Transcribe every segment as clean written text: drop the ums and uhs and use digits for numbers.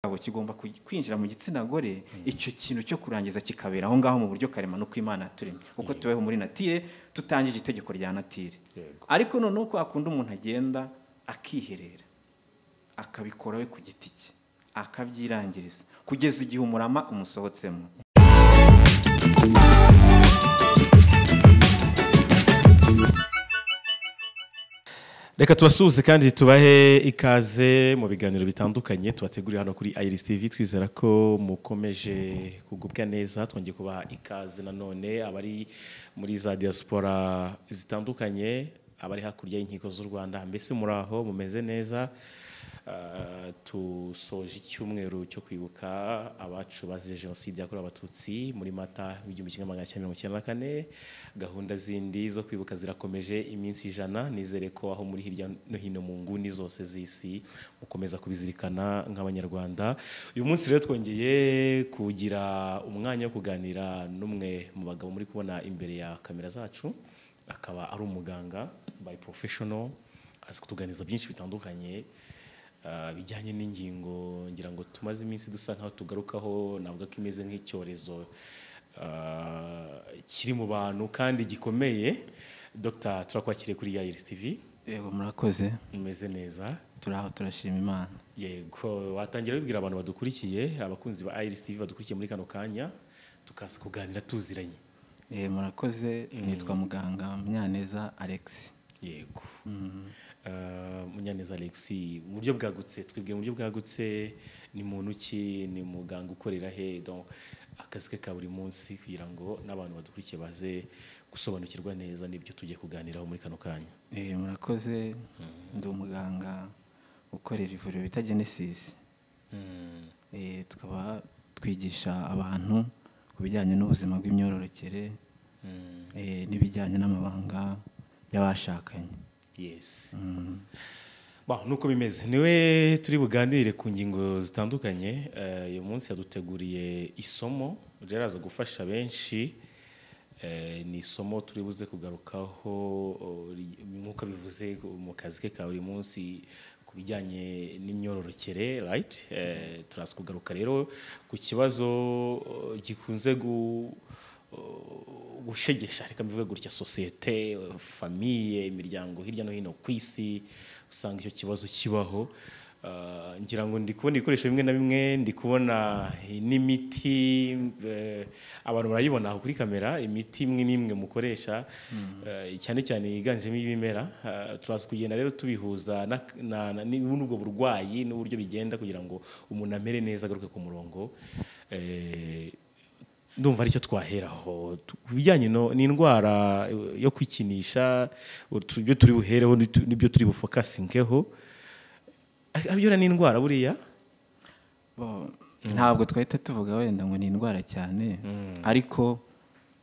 Kigomba kwinjira mu gitsina gore, icyo kintu cyo kurangiza kikabera aho ngaho mu buryo karemano uko Imana yaturemye, uko tubayeho muri nature tutangije itegeko rya nature. Ariko noneho ko akunda umuntu agenda akiherera, akabikora we ku giti cye, akabyirangiriza kugeza igihe umurama umusohotsemo. Reka tubasuhuze kandi tubahe ikaze mu biganiro bitandukanye tubateguriye hano kuri Iris TV. Twizera ko mukomeje kugubwa neza. Twongeye kubaha ikaze nanone abari muri za diaspora zitandukanye, abari hakurya y'inkiko z'u Rwanda, mbese muri aho mumeze neza. Tusoje icyumweru cyo kwibuka abacu bazize jenoside yakorewe Abatutsi muri Mata 1994. Gahunda zindi zo kwibuka zirakomeje iminsi 100. Nizere ko aho muri hirya no hino mu nguni zose z'isi mukomeza kubizirikana nk'Abanyarwanda. Uyu munsi rero twongeye kugira umwanya wo kuganira n'umwe mu bagabo muri kubona imbere ya kamera zacu, akaba ari umuganga by professional, azi kutuganiriza byinshi bitandukanye bijyanye n'ingingo ngira ngo tumaze iminsi dusa nkaho tugarukaho, navuga ko imeze nk'icyorezo kiri mu bantu kandi gikomeye. Dr, turakwakiriye kuri Iris TV. Yego, murakoze. Umeze neza? Turaho, turashima Imana. Yego, watangira wibwira abantu badukurikiye, abakunzi ba Iris TV badukurikiye muri kano kanya, tukaza kuganira tuziranye. Murakoze. Nitwa muganga Munyaneza Alex. Yego. Munyaneza Alex, mu buryo bwagutse, twibwiye mu buryo bwagutse, ni muntu ki, ni muganga ukorera he, donc akazi ke ka buri munsi, kugira ngo n'abantu badukurikiye baze gusobanukirwa neza n'ibyo tugiye kuganiraho muri kano kanya. Murakoze. Ndi umuganga ukorera ivuriro bita Genesis. Tukaba twigisha abantu ku bijyanye n'ubuzima bw'imyororokere, n'ibijyanye n'amabanga y'abashakanye. Yes. Bon, nuko bimeze, niwe turi buganire ku ngingo zitandukanye. Uyu munsi yaduteguriye isomo riraza gufasha benshi. Ni isomo turi buze kugarukaho nk'uko bivuze mu kazi ke ka buri munsi ku bijyanye n'imyororokere, right? Turaza kugaruka rero ku kibazo gikunze gushegesha, reka mbivuge gutya, sosiyete, famille, imiryango hirya no hino ku isi, usanga icyo kibazo kibaho. Ngira ngo ndi kubona ibikoresho bimwe na bimwe, ndi kubona n'imiti, abantu barayibona aho kuri kamera, imiti imwe n'imwe mukoresha, cyane cyane yiganjemo ibimera. Turaza kugenda rero tubihuza n'ubwo burwayi n'uburyo bigenda kugira ngo umuntu amere neza, agaruke ku murongo. Ndumva aricyo twaheraho ku bijyanye n'indwara yo kwikinisha, ibyo turi buhereho n'ibyo turi bufokasingeho. Aribyo ni indwara buriya? Ntabwo twahita tuvuga wenda ngo ni indwara cyane, ariko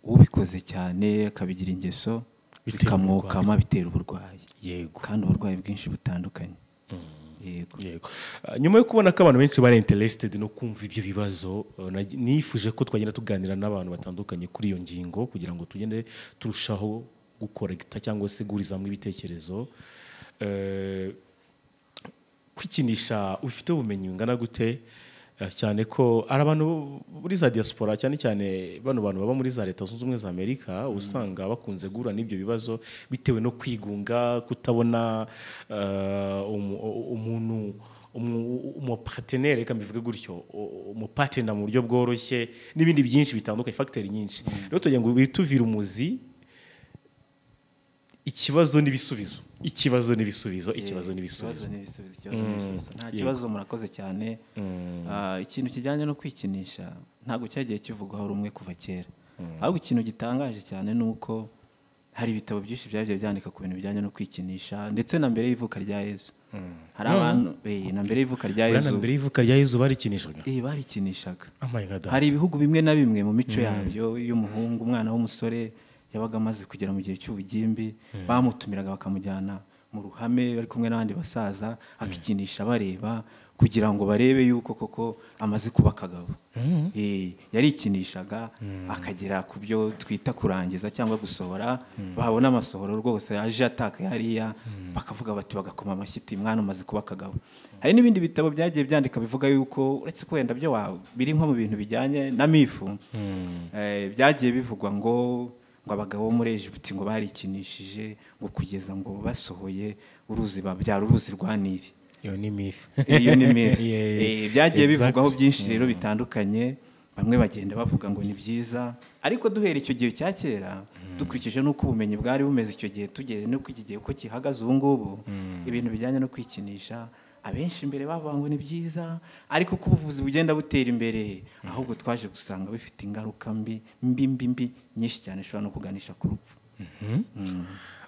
ubikoze cyane akabigira ingeso bikamwokama, bitera uburwayi. Yego. Kandi uburwayi bwinshi butandukanye. Yego. Yego. Nyuma yo kubona ko abantu benshi bari interested no kumva ibyo bibazo, nifuje ko twagenda tuganira n'abantu batandukanye kuri iyo ngingo kugira ngo tugende turushaho gukorekta cyangwa se guhurizamo ibitekerezo. Kwikinisha ufite ubumenyi bungana gute, cyane ko ari abantu muri za diaspora, cyane cyane bano bantu baba muri za Leta Zunze Ubumwe za Amerika, usanga bakunze guhura n'ibyo bibazo bitewe no kwigunga, kutabona umuntu umupartenaire, reka mbivuge gutyo, umupartner mu buryo bworoshye n'ibindi byinshi bitandukanye, facteur nyinshi. Rero tugira ngo bituvire umuzi ikibazo n'ibisubizo, ikibazo n'ibisubizo, ikibazo n'ibisubizo, ikibazo n'ibisubizo. Nta kibazo, murakoze cyane. Ikintu kijyanye no kwikinisha ntabwo cyagiye kivugwaho rumwe kuva kera. Ahubwo ikintu gitangaje cyane ni uko hari ibitabo byinshi byagiye byandika ku bintu bijyanye no kwikinisha, ndetse na mbere y'ivuka rya Yezu. Hari abantu na mbere y'ivuka rya Yezu, na mbere y'ivuka rya Yezu barikinishaga. Barikinishaga. Hari ibihugu bimwe na bimwe mu mico yabyo y'umuhungu, umwana w'umusore yabaga amaze kugera mu gihe cy'ubugimbi, bamutumiraga bakamujyana mu ruhame bari kumwe n'abandi basaza, akikinisha bareba, kugira ngo barebe yuko koko amaze kuba akagabo. Yarikinishaga akagera ku byo twita kurangiza cyangwa gusohora, babona amasohoro rwose aje ataka hariya bakavuga bati, bagakoma amashyi ati mwana umaze kuba akagabo. Hari n'ibindi bitabo byagiye byandika bivuga yuko uretse ko wenda byo biri nko mu bintu bijyanye na mifu, byagiye bivugwa ngo abagabo muri Egiputa ngo barikinishije ngo kugeza ngo basohoye uruzi babyara uruzi rwa Nili. Iyo ni myth. Iyo ni myth. Byagiye bivugwaho byinshi rero bitandukanye, bamwe bagenda bavuga ngo ni byiza, ariko duhera icyo gihe cya kera dukurikije n'uko ubumenyi bwari bumeze icyo gihe tugere no iki gihe uko gihagaze ubu ngubu, ibintu bijyanye no kwikinisha abenshi imbere bavuga ngo ni byiza, ariko uko ubuvuzi bugenda butera imbere ahubwo twaje gusanga bifite ingaruka mbi mbi mbi mbi nyinshi cyane ishobora no kuganisha ku rupfu.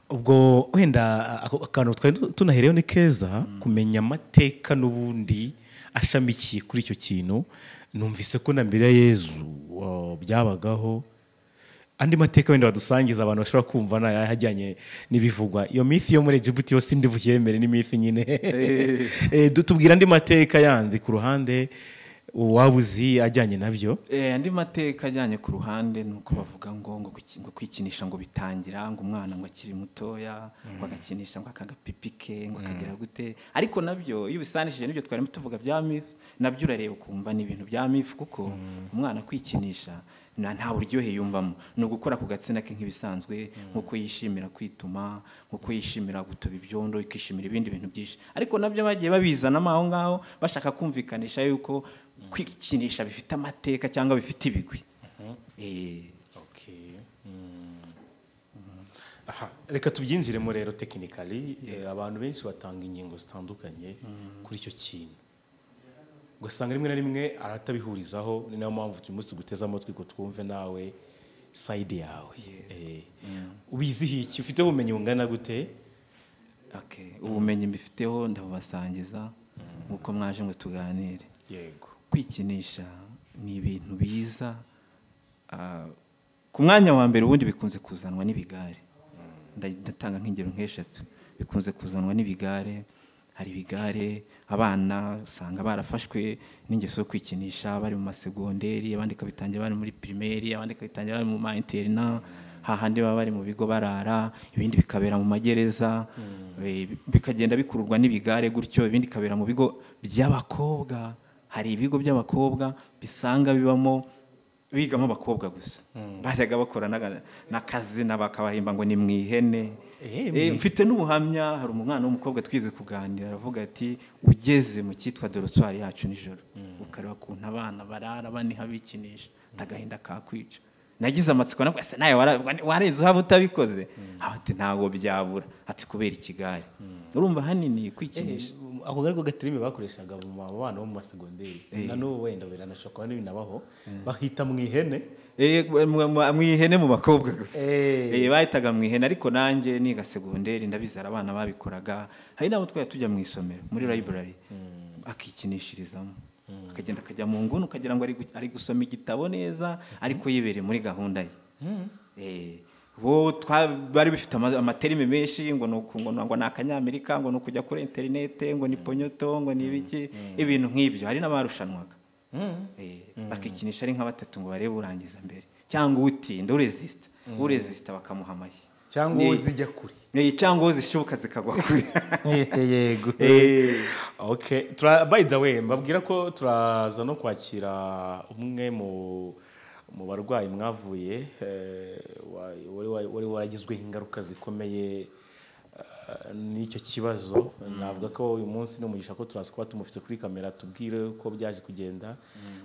Ubwo wenda akantu twari tunahereyeho ni keza kumenya amateka n'ubundi ashamikiye kuri icyo kintu. Numvise ko na mbere ya Yezu byabagaho. Andi mateka wenda wadusangiza abantu bashobora kumva n'ayajyanye n'ibivugwa. Iyo myth yo muri Egiputa yo sindi buyemere, ni myth nyine. Tubwira andi mateka yandi ku ruhande wabuzi ajyanye nabyo. Andi mateka ajyanye ku ruhande nuko bavuga ngo kwikinisha ngo bitangira ngo umwana ngo akiri mutoya ngo agakinisha ngo akagapipike ngo akagira gute, ariko nabyo iyo ubisanishije n'ibyo twarimo tuvuga bya myth, nabyo urareba ukumva ni ibintu bya myth, kuko umwana kwikinisha nta buryohe yumvamo, ni ugukora ku gatsina ke nk'ibisanzwe, nkuko yishimira kwituma, nkuko yishimira gutoba ibyondo, ikishimira ibindi bintu byinshi, ariko nabyo bagiye babizanamo aho ngaho bashaka kumvikanisha yuko kwikinisha bifite amateka cyangwa bifite ibigwi. Aha, reka tubyinjiremo rero technically. Abantu benshi batanga ingingo zitandukanye kuri icyo kintu, ugasanga rimwe na rimwe aratabihurizaho. Ni nayo mpamvu uyu munsi tuguteze amatwi ngo twumve nawe side yawe. Ubizihiye iki? Ufite ubumenyi bungana gute? Ubumenyi mbifiteho ndabubasangiza nkuko mwaje ngo tuganire. Yego. Kwikinisha ni ibintu biza ku mwanya wa mbere ubundi bikunze kuzanwa n'ibigare. Ndatanga nk'ingero nk'eshatu. Bikunze kuzanwa n'ibigare. Hari ibigare abana usanga barafashwe n'ingeso yo kwikinisha bari mu masegonderi, abandi kabitangira bari muri primaire, abandi kabitangira bari mu ma internat, hahandi baba bari mu bigo barara, ibindi bikabera mu magereza, bikagenda bikururwa n'ibigare gutyo, ibindi kabera mu bigo by'abakobwa. Hari ibigo by'abakobwa bisanga bibamo bigamo abakobwa gusa, bajyaga bakora n'akazina bakabahimba ngo ni mwihene. Mfite n'ubuhamya, hari umwana w'umukobwa twize kuganira aravuga ati ugeze mu cyitwa dortoir yacu nijoro ukareba kuntu abana barara baniha bikinisha, tagahinda kakwica. Nagize amatsiko nabwo ese nawe warenze uhaba utabikoze? Ati ntago byabura, ati kubera ikigare. Urumva hanini kwikinisha ako gariko gaterime bakoreshaga mu bana bo mu masegonderi na n'ubu wenda biranashoka n'ibinabaho, bahita mu ihene. Mu ihene mu bakobwa gusa. Bahitaga mu ihene, ariko nanjye niga segonderi ndabizara abana babikoraga. Hari nabo twari tujya mu isomero muri library akikinishirizamo, akagenda akajya mu nguni ukagira ngo ari gusoma igitabo neza, ariko yibereye muri gahunda ye. Bo bari bifite amaterime menshi ngo ngo ni akanyamerika, ngo ni ukujya kuri interinete, ngo ni ponyoto, ngo ni ibiki, ibintu nk'ibyo. Hari n'abarushanwaga bakikinisha ari nka batatu ngo barebe urangiza mbere, cyangwa utinda uresista bakamuha amashyi, cyangwa uzijya kure, cyangwa uzishuka zikagwa kure. Yego. Okay, by the way mbabwira ko turaza no kwakira umwe mu barwayi mwavuye wari waragizweho ingaruka zikomeye n'icyo kibazo. Navuga ko uyu munsi n'umugisha ko turaza kuba tumufite kuri kamera, tubwire uko byaje kugenda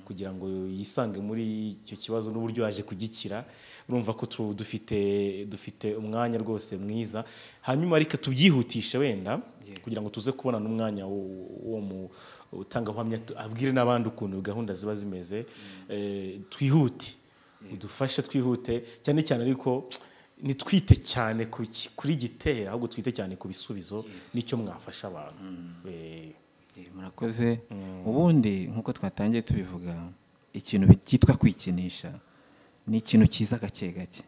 kugira ngo yisange muri icyo kibazo n'uburyo yaje kugikira. Urumva ko dufite umwanya rwose mwiza, hanyuma ariko tubyihutishe wenda kugira ngo tuze kubona n'umwanya wo mu utangabuhamya abwire n'abandi ukuntu gahunda ziba zimeze. Twihute, udufashe twihute cyane cyane, ariko nitwite cyane kuri gitera, ahubwo twite cyane ku bisubizo n'icyo mwafasha abantu. Murakoze. Ubundi nkuko twatangiye tubivuga, ikintu cyitwa kwikinisha ni ikintu cyiza gake gake,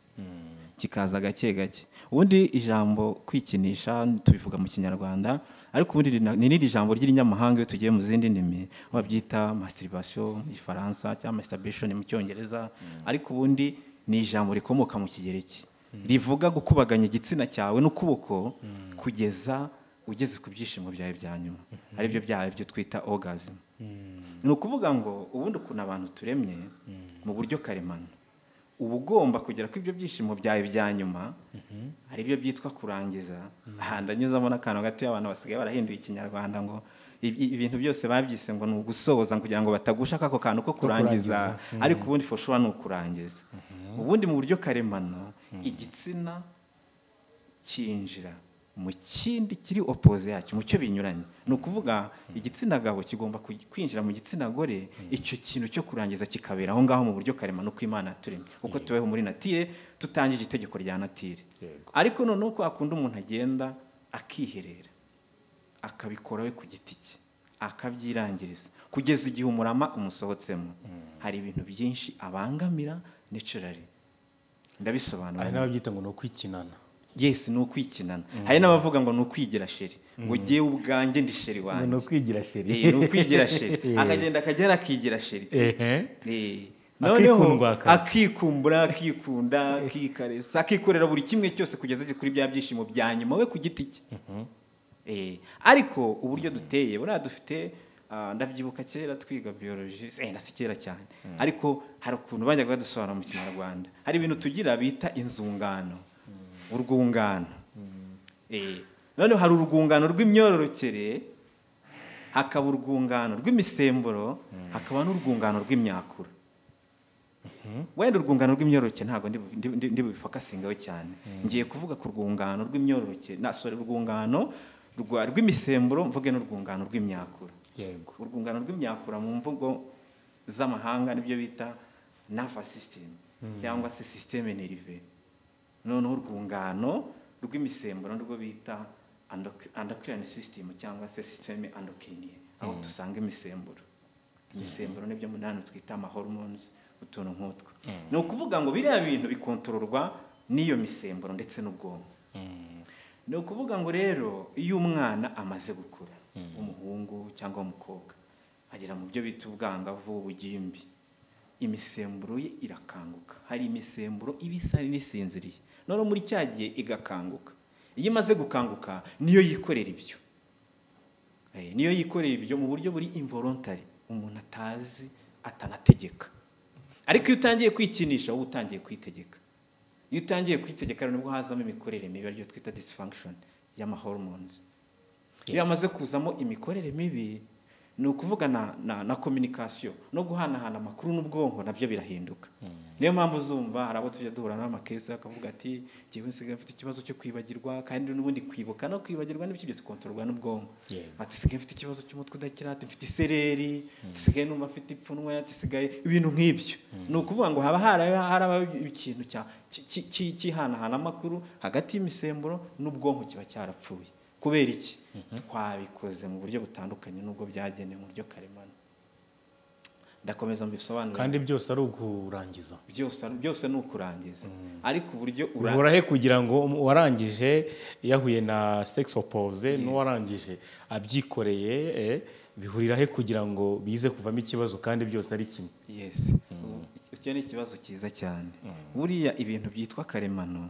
kikaza gake gake. Ubundi ijambo kwikinisha tubivuga mu Kinyarwanda, Ariko ubundi ni n'iri jambo ry'irinyamahanga iyo tugiye mu zindi ndimi babyita masturbation mu Gifaransa cyangwa masturbation mu Cyongereza, ariko ubundi ni ijambo rikomoka mu Kigereki rivuga gukubaganya igitsina cyawe n'ukuboko kugeza ugeze ku byishimo byawe bya nyuma, ari byo byawe byo twita orgasm. Ni ukuvuga ngo ubundi ukuntu abantu turemye mu buryo karemano, uba ugomba kugera ku ibyo byishimo byawe bya nyuma, ari byo byitwa kurangiza. Aha ndanyuzamo n'akantu gato, abantu basigaye barahinduye Ikinyarwanda ngo ibintu byose babyise ngo ni ugusoza kugira ngo batagusha kako kantu ko kurangiza, ariko ubundi for sure ni ukurangiza. Ubundi mu buryo karemano igitsina cyinjira mu kindi kiri opposite yacyo, mu cyo binyuranye. Ni ukuvuga igitsina gabo kigomba kwinjira mu gitsina gore, icyo kintu cyo kurangiza kikabera aho ngaho mu buryo karemano uko Imana yaturemye, uko tubayeho muri natire tutangije itegeko rya natire. Ariko noneho ko akunda umuntu agenda akiherera akabikora we ku giti cye, akabyirangiriza kugeza igihe umurama umusohotsemo, hari ibintu byinshi abangamira naturally. Ndabisobanura. Hari n'ababyita ngo ni ukwikinana. Yes, ni ukwikinana. Hari n'abavuga ngo ni ukwigira sheri, ngo giye ubwanjye ndi sheri wanjye. Ni ukwigira sheri. Ni ukwigira sheri. Akagenda akagera akigira sheri. Noneho akikumbura, akikunda, akikaresa, akikorera buri kimwe cyose kugeza kuri bya byishimo bya nyuma we ku giti cye. Ariko uburyo duteye buriya dufite, ndabyibuka kera twiga biology, si kera cyane, ariko hari ukuntu bajyaga badusobanura mu Kinyarwanda. Hari ibintu tugira bita inzungano, urwungano. Noneho hari urwungano rw'imyororokere, hakaba urwungano rw'imisemburo, hakaba n'urwungano rw'imyakura. Wenda urwungano rw'imyororokere ntabwo ndi bubifokasingaho cyane, ngiye kuvuga ku rwungano rw'imyororokere, na sorry, urwungano rw'imisemburo, mvuge n'urwungano rw'imyakura. Yego. Urwungano rw'imyakura mu mvugo z'amahanga nibyo bita nervous system cyangwa se système nerveux. Noneho urwungano rw'imisemburo nirwo bita endocrine system cyangwa se système endocrine, aho dusanga imisemburo. Imisemburo nibyo munani twita ama hormones, utuntu nk'utwo. Ni ukuvuga ngo biriya bintu bikontororwa n'iyo misemburo ndetse n'ubwonko. Ni ukuvuga ngo rero iyo umwana amaze gukura, umuhungu cyangwa umukobwa, agera mu byo bita ubwangavu, ubugimbi, imisemburo ye irakanguka. Hari imisemburo iba isa n'isinziriye, noneho muri cya gihe igakanguka. Iyo imaze gukanguka niyo yikorera ibyo, niyo yikorera ibyo mu buryo buri involuntary, umuntu atazi atanategeka. Ariko iyo utangiye kwikinisha wowe utangiye kwitegeka. Iyo utangiye kwitegeka nibwo hazamo imikorere mibi, aribyo twita dysfunction y'ama hormones. Iyo amaze kuzamo imikorere mibi, ni ukuvuga na communication no guhanahana amakuru n'ubwonko nabyo birahinduka. Niyo mpamvu uzumva hari abo tujya duhura n'amakesi akavuga ati jyewe nsigaye mfite ikibazo cyo kwibagirwa, kandi n'ubundi kwibuka no kwibagirwa n'ibyo byo tukontororwa n'ubwonko. Ati sigaye mfite ikibazo cy'umutwe udakira, ati mfite isereri, ati sigaye numva mfite ipfunwe, ati sigaye ibintu nk'ibyo. Ni ukuvuga ngo haba haraba ikintu cya cyihanahana amakuru hagati y'imisemburo n'ubwonko kiba cyarapfuye. Kubera iki? Twabikoze mu buryo butandukanye nubwo byagenewe mu buryo karemano. Ndakomeza mbisobanure. Kandi byose ari ukurangiza. Byose ni ukurangiza. Ariko uburyo urahe kugira ngo warangije yahuye na sex opposite n'uwarangije abyikoreye, bihurira he kugira ngo bize kuvamo ikibazo kandi byose ari kimwe? Yes. Icyo ni ikibazo cyiza cyane. Buriya ibintu byitwa karemano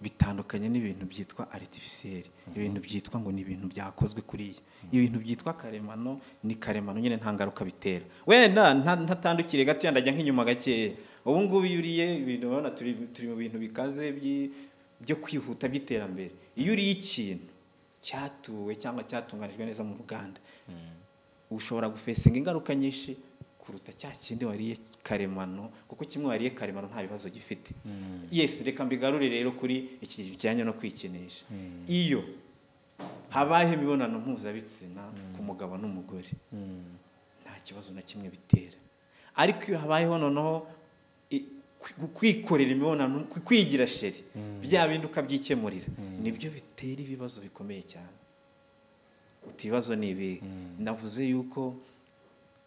bitandukanye n'ibintu byitwa artificiel, ibintu byitwa ngo ni ibintu byakozwe kuriya. Ibintu byitwa karemano ni karemano nyine, nta ngaruka bitera. Wenda ntatandukire gato ndajya nk'inyuma gakeya. Ubu ngubu iyo uriye ibintu ubona turi mu bintu bikaze byo kwihuta by'iterambere. Iyo uriye ikintu cyatuwe cyangwa cyatunganijwe neza mu ruganda, ushobora gufesinga ingaruka nyinshi kuruta cya kindi wariye karemano, kuko kimwe wariye karemano nta bibazo gifite. Yes, reka mbigarure rero kuri iki bijyanye no kwikinisha. Iyo habaye imibonano mpuzabitsina ku mugabo n'umugore, nta kibazo na kimwe bitera. Ariko iyo habayeho noneho kwikorera imibonano, kwigira sheri, bya bindi ukabyikemurira, nibyo bitera ibibazo bikomeye cyane. Uti ibibazo ni ibi. Navuze yuko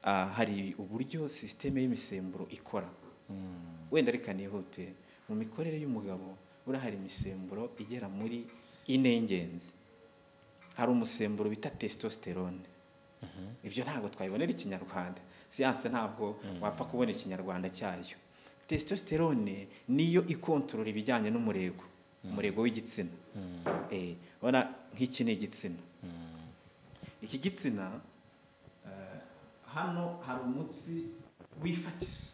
hari uburyo systeme y'imisemburo ikora. Wenda reka nihute. Mu mikorere y'umugabo buriya hari imisemburo igera muri ine y'ingenzi. Hari umusemburo bita testosterone. Ibyo ntabwo twabibonera ikinyarwanda, siyanse ntabwo wapfa kubona ikinyarwanda cyayo. Testosterone niyo ikontorora ibijyanye n'umurego, umurego w'igitsina. Ubona nk'iki ni igitsina. Iki gitsina hano hari umutsi w'ifatizo.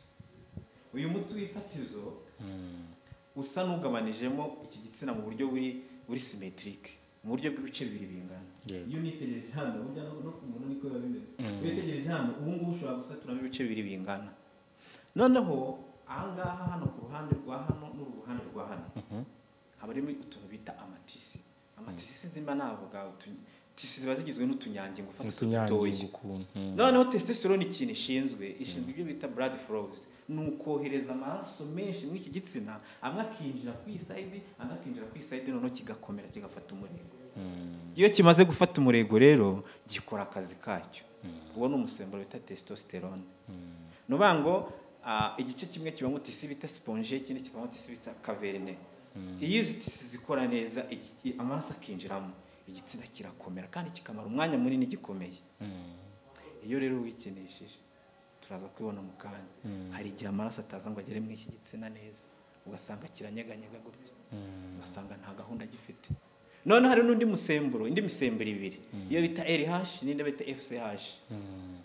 Uyu mutsi w'ifatizo usa n'ugabanijemo iki gitsina mu buryo buri symetrique, mu buryo bw'ibice bibiri bingana. Iyo nitegereje hano, burya no ku muntu niko biba bimeze. Iyo nitegereje hano, ubu ngubu ushobora gusaturamo ibice bibiri bingana. Noneho aha ngaha hano ku ruhande rwa hano n'uruhande rwa hano haba harimo utuntu bita amatisi. Amatisi sinzi mba navuga, tisi ziba zigizwe n'utunyangingo fata dutoya. Noneho testosterone ikintu ishinzwe ibyo bita blood flows, ni ukohereza amaraso menshi muri iki gitsina, amwe akinjira ku side, andi akinjira ku side, noneho kigakomera kigafata umurego. Iyo kimaze gufata umurego rero gikora akazi kacyo. Uwo ni umusemburo bita testosterone. Nuvuga ngo igice kimwe kibamo tisi bita sponge, ikindi kibamo tisi bita caverne. Iyo izi tisi zikora neza, amaraso akinjiramo, igitsina kirakomera kandi kikamara umwanya munini gikomeye. Iyo rero wikinishije, turaza kubibona mu kanya, hari igihe amaraso ataza ngo agere muri iki gitsina neza, ugasanga kiranyeganyega gutya, ugasanga nta gahunda gifite. None hari n'undi musemburo, indi misemburo ibiri, iyo bita LH n'indi bita FCH.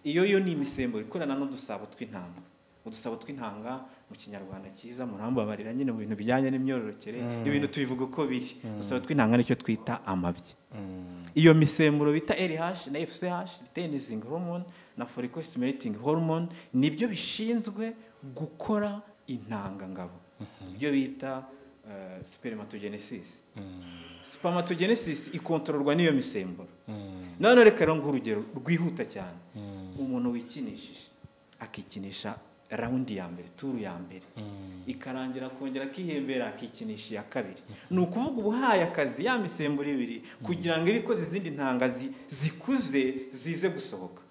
Iyo yo ni imisemburo ikorana n'udusabo tw'intanga. Udusabo tw'intanga mu kinyarwanda cyiza, murambabarira nyine mu bintu bijyanye n'imyororokere, ibintu tubivuga uko biri. Udusabo tw'intanga nicyo twita amabyi. Iyo misemburo bita LH na FCH, luteinizing hormone na follicle stimulating hormone, nibyo bishinzwe gukora intangangabo, ibyo bita spermatogenesis. Spermatogenesis ikontororwa n'iyo misemburo. None reka rero nguhe urugero rwihuta cyane. Umuntu wikinishije akikinisha raundi ya mbere, turu ya mbere, ikarangira kongera akihembera akikinisha iya kabiri. Ni ukuvuga ubuhaye akazi ya misemburo ibiri kugira ngo ibikoze izindi ntanga zikuze zize gusohoka.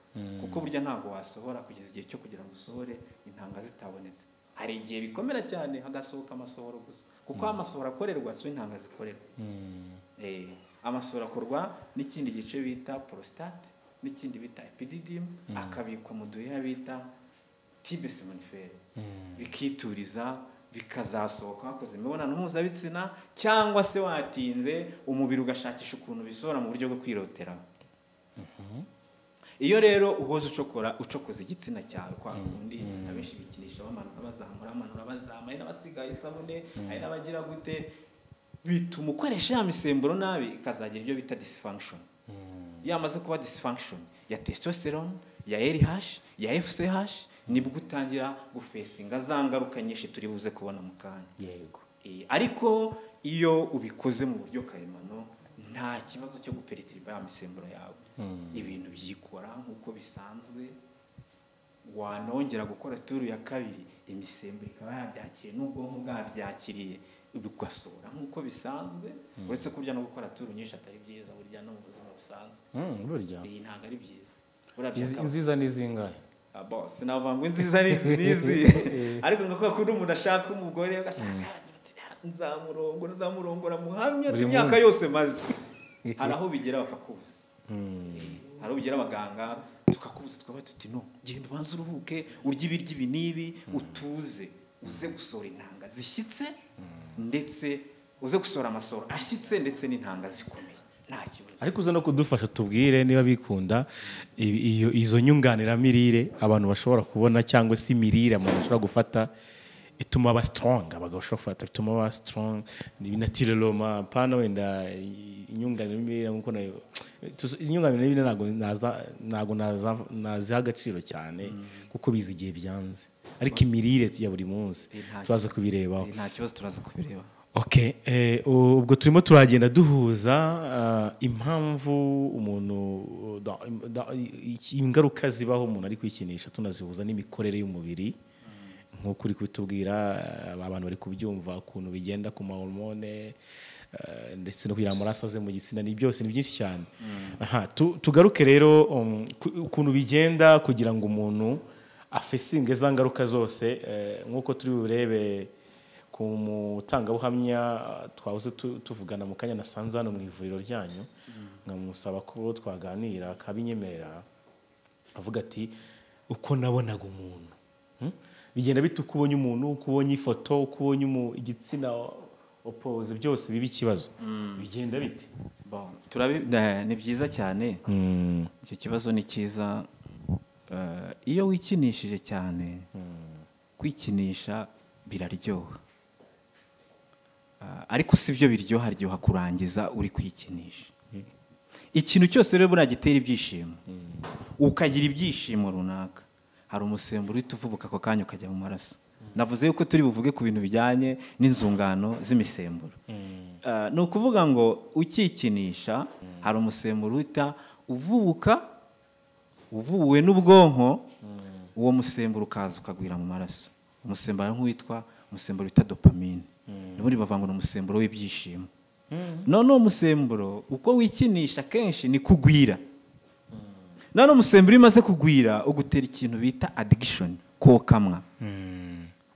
Kuko burya ntabwo wasohora kugeza igihe cyo kugira ngo usohore intanga zitabonetse. Hari igihe bikomera cyane hagasohoka amasohoro gusa, kuko amasohoro akorerwa si intanga zikorerwa. Amasohoro akorwa n'ikindi gice bita prostate n'ikindi bita epididyme, akabikwa mu duheha bita tube seminifere, bikituriza bikazasohoka wakoze imibonano mpuzabitsina, cyangwa se watinze umubiri ugashakisha ukuntu bisohora mu buryo bwo kwiroteraho. Iyo rero uhoze ucokoza igitsina cyawe kwa kundi abenshi bikinisha bamanuka bazamura, bamanura bazamura, hari n'abasigaye isabune, hari n'abagira gute, bituma ukoresha ya misemburo nabi, ikazagira ibyo bita dysfunction. Iyo amaze kuba dysfunction ya testosterone, ya LH, ya FCH, nibwo utangira gufesinga za ngaruka nyinshi turi buze kubona mu kanya. Yego. Ariko iyo ubikoze mu buryo karemano, nta kibazo cyo guperitiriba ya misemburo yawe. Ibintu byikora nk'uko bisanzwe. Wanongera gukora turu ya kabiri, imisemburo ikaba yabyakiriye n'ubwonko bwabyakiriye, bigasohora nk'uko bisanzwe. Uretse ko burya no gukora turu nyinshi atari byiza, burya no mu buzima busanzwe. Burya ntabwo ari byiza. Inziza ni zingahe? Sinavuga ngo inziza ni izi, ariko ngo kuko umuntu ashaka umugore agashaka nzamurongora muhamya imyaka yose maze. Hari aho bigera bakakubuza. Hari aho bigera abaganga tukakubuza, tukaba tuti no, genda ubanze uruhuke, urye ibiryo ibi n'ibi, utuze, uze gusohora intanga zishyitse, ndetse uze gusohora amasohoro ashyitse ndetse n'intanga zikomeye. Nta kibazo. Ariko uza no kudufasha tubwire niba bikunda izo nyunganiramirire abantu bashobora kubona, cyangwa se imirire umuntu ashobora gufata ituma aba strong, abagabo bashobora gufata ituma aba strong, ni naturellement pana wenda inyunganiramirire nkuko nayo inyunganiramirire ntago naziha agaciro cyane kuko biza igihe byanze, ariko imirire ya buri munsi turaza kubirebaho. Nta kibazo, turaza kubireba. Okay, ubwo turimo turagenda duhuza impamvu umuntu ingaruka zibaho umuntu ari kwikinisha, tunazihuza n'imikorere y'umubiri nk'uko uri kubitubwira, abantu bari kubyumva ukuntu bigenda ku mahormone ndetse no kugira amaraso aze mu gitsina, ni byose ni byinshi cyane. Aha tugaruke rero ukuntu bigenda kugira ngo umuntu afesinge za ngaruka zose, nk'uko turi burebe Ku mutangabuhamya twahoze tuvugana mu kanya nasanze hano mu ivuriro ryanyu, nkamusaba ko twaganira akabinyemerera, avuga ati uko nabonaga umuntu bigenda bite, uko ubonye umuntu, uko ubonye ifoto, uko ubonye igitsina opposé, byose biba ikibazo, bigenda bite? Bon, ni byiza cyane, icyo kibazo ni cyiza. Iyo wikinishije cyane, kwikinisha biraryoha, ariko si byo biryoha, ryoha kurangiza uri kwikinisha. Ikintu cyose rero buriya gitera ibyishimo, ukagira ibyishimo runaka, hari umusemburo uhita uvubuka ako kanya ukajya mu maraso. Navuze yuko turi buvuge ku bintu bijyanye n'inzungano z'imisemburo. Ni ukuvuga ngo ukikinisha hari umusemburo uhita uvubuka uvuwe n'ubwonko, uwo musemburo ukaza ukagwira mu maraso. Umusemburo nk'uwitwa umusemburo wita dopamine, n'ubundi bavuga ngo ni umusemburo w'ibyishimo. None uwo musemburo uko wikinisha kenshi ni kugwira. None umusemburo iyo umaze kugwira ugutera ikintu bita addiction, kokamwa.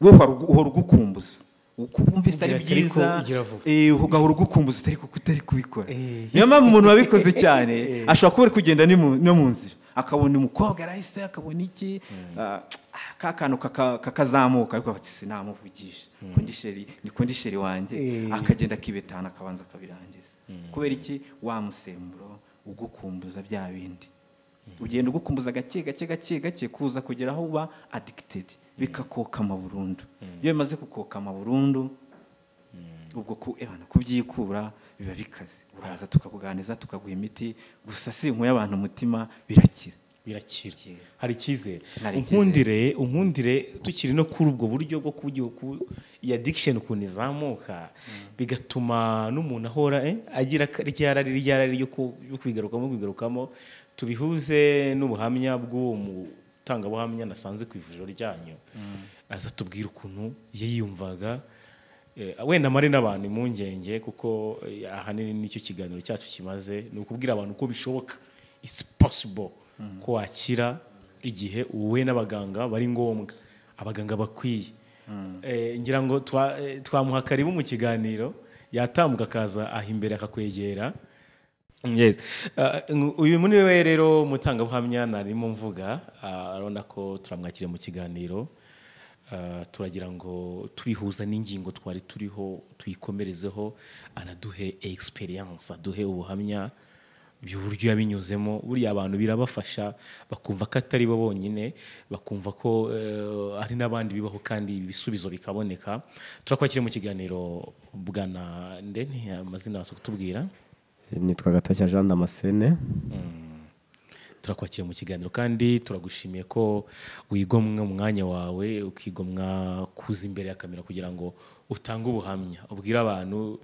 Wowe uhora ugukumbuza, uko wumvise ari Ugira ati, ariko byiza, ugira vuba. Ugahora ugukumbuza utari utari kubikora. Niyo mpamvu umuntu wabikoze cyane ashobora kuba ari kugenda no mu nzira, akabona umukobwa arahise, akabona iki, ka kantu kakazamuka, ariko ati sinamuvugisha, kundi chéri ni kundi chéri wanjye, akagenda akibetana akabanza akabirangiza. Kubera iki? Wa musemburo ugukumbuza bya bindi ugenda ugukumbuza gake gake gake gake, kuza kugera aho uba addicted, bikakokama burundu. Iyo bimaze kukokama burundu, ubwo ku ebana kubyikura biba bikaze. Uraza tukakuganiza, tukaguha imiti, gusa si inkuye abantu umutima, birakira. Birakira. Yes. Hari icyizere. Hari icyizere. Unkundire tukiri no kuri ubwo buryo bwo kugira iyi addiction ukuntu izamuka, bigatuma n'umuntu ahora agira rya rari rya rari ryo kwigarukamo, tubihuze n'ubuhamya bw'uwo mutangabuhamya nasanze ku ivuriro ryanyu, aza tubwira ukuntu yiyumvaga. Wenda mare n'abantu impungenge, kuko ahanini nicyo kiganiro cyacu kimaze, ni ukubwira abantu ko bishoboka, it's possible ko wakira igihe uhuye n'abaganga bari ngombwa, abaganga bakwiye. Ngira ngo twamuha karibu mu kiganiro, yatambuka akaza aha imbere akakwegera. Yes. Uyu muri we rero mutangabuhamya narimo mvuga, urabona ko turamwakiriye mu kiganiro. Turagira ngo tubihuza n'ingingo twari turiho tuyikomerezeho, anaduhe experience, aduhe ubuhamya by'uburyo yabinyuzemo. Buriya abantu birabafasha, bakumva ko atari bo bonyine, bakumva ko hari n'abandi bibaho kandi ibisubizo bikaboneka. Turakwakiriye mu kiganiro, bwana Ndeni, amazina waza kutubwira? Nitwa Gatashya Jean Damascene. Turakwakira mu kiganiro kandi turagushimiye ko wigomwa umwanya wawe, ukigomwa kuza imbere ya kamera kugira ngo utange ubuhamya, ubwire abantu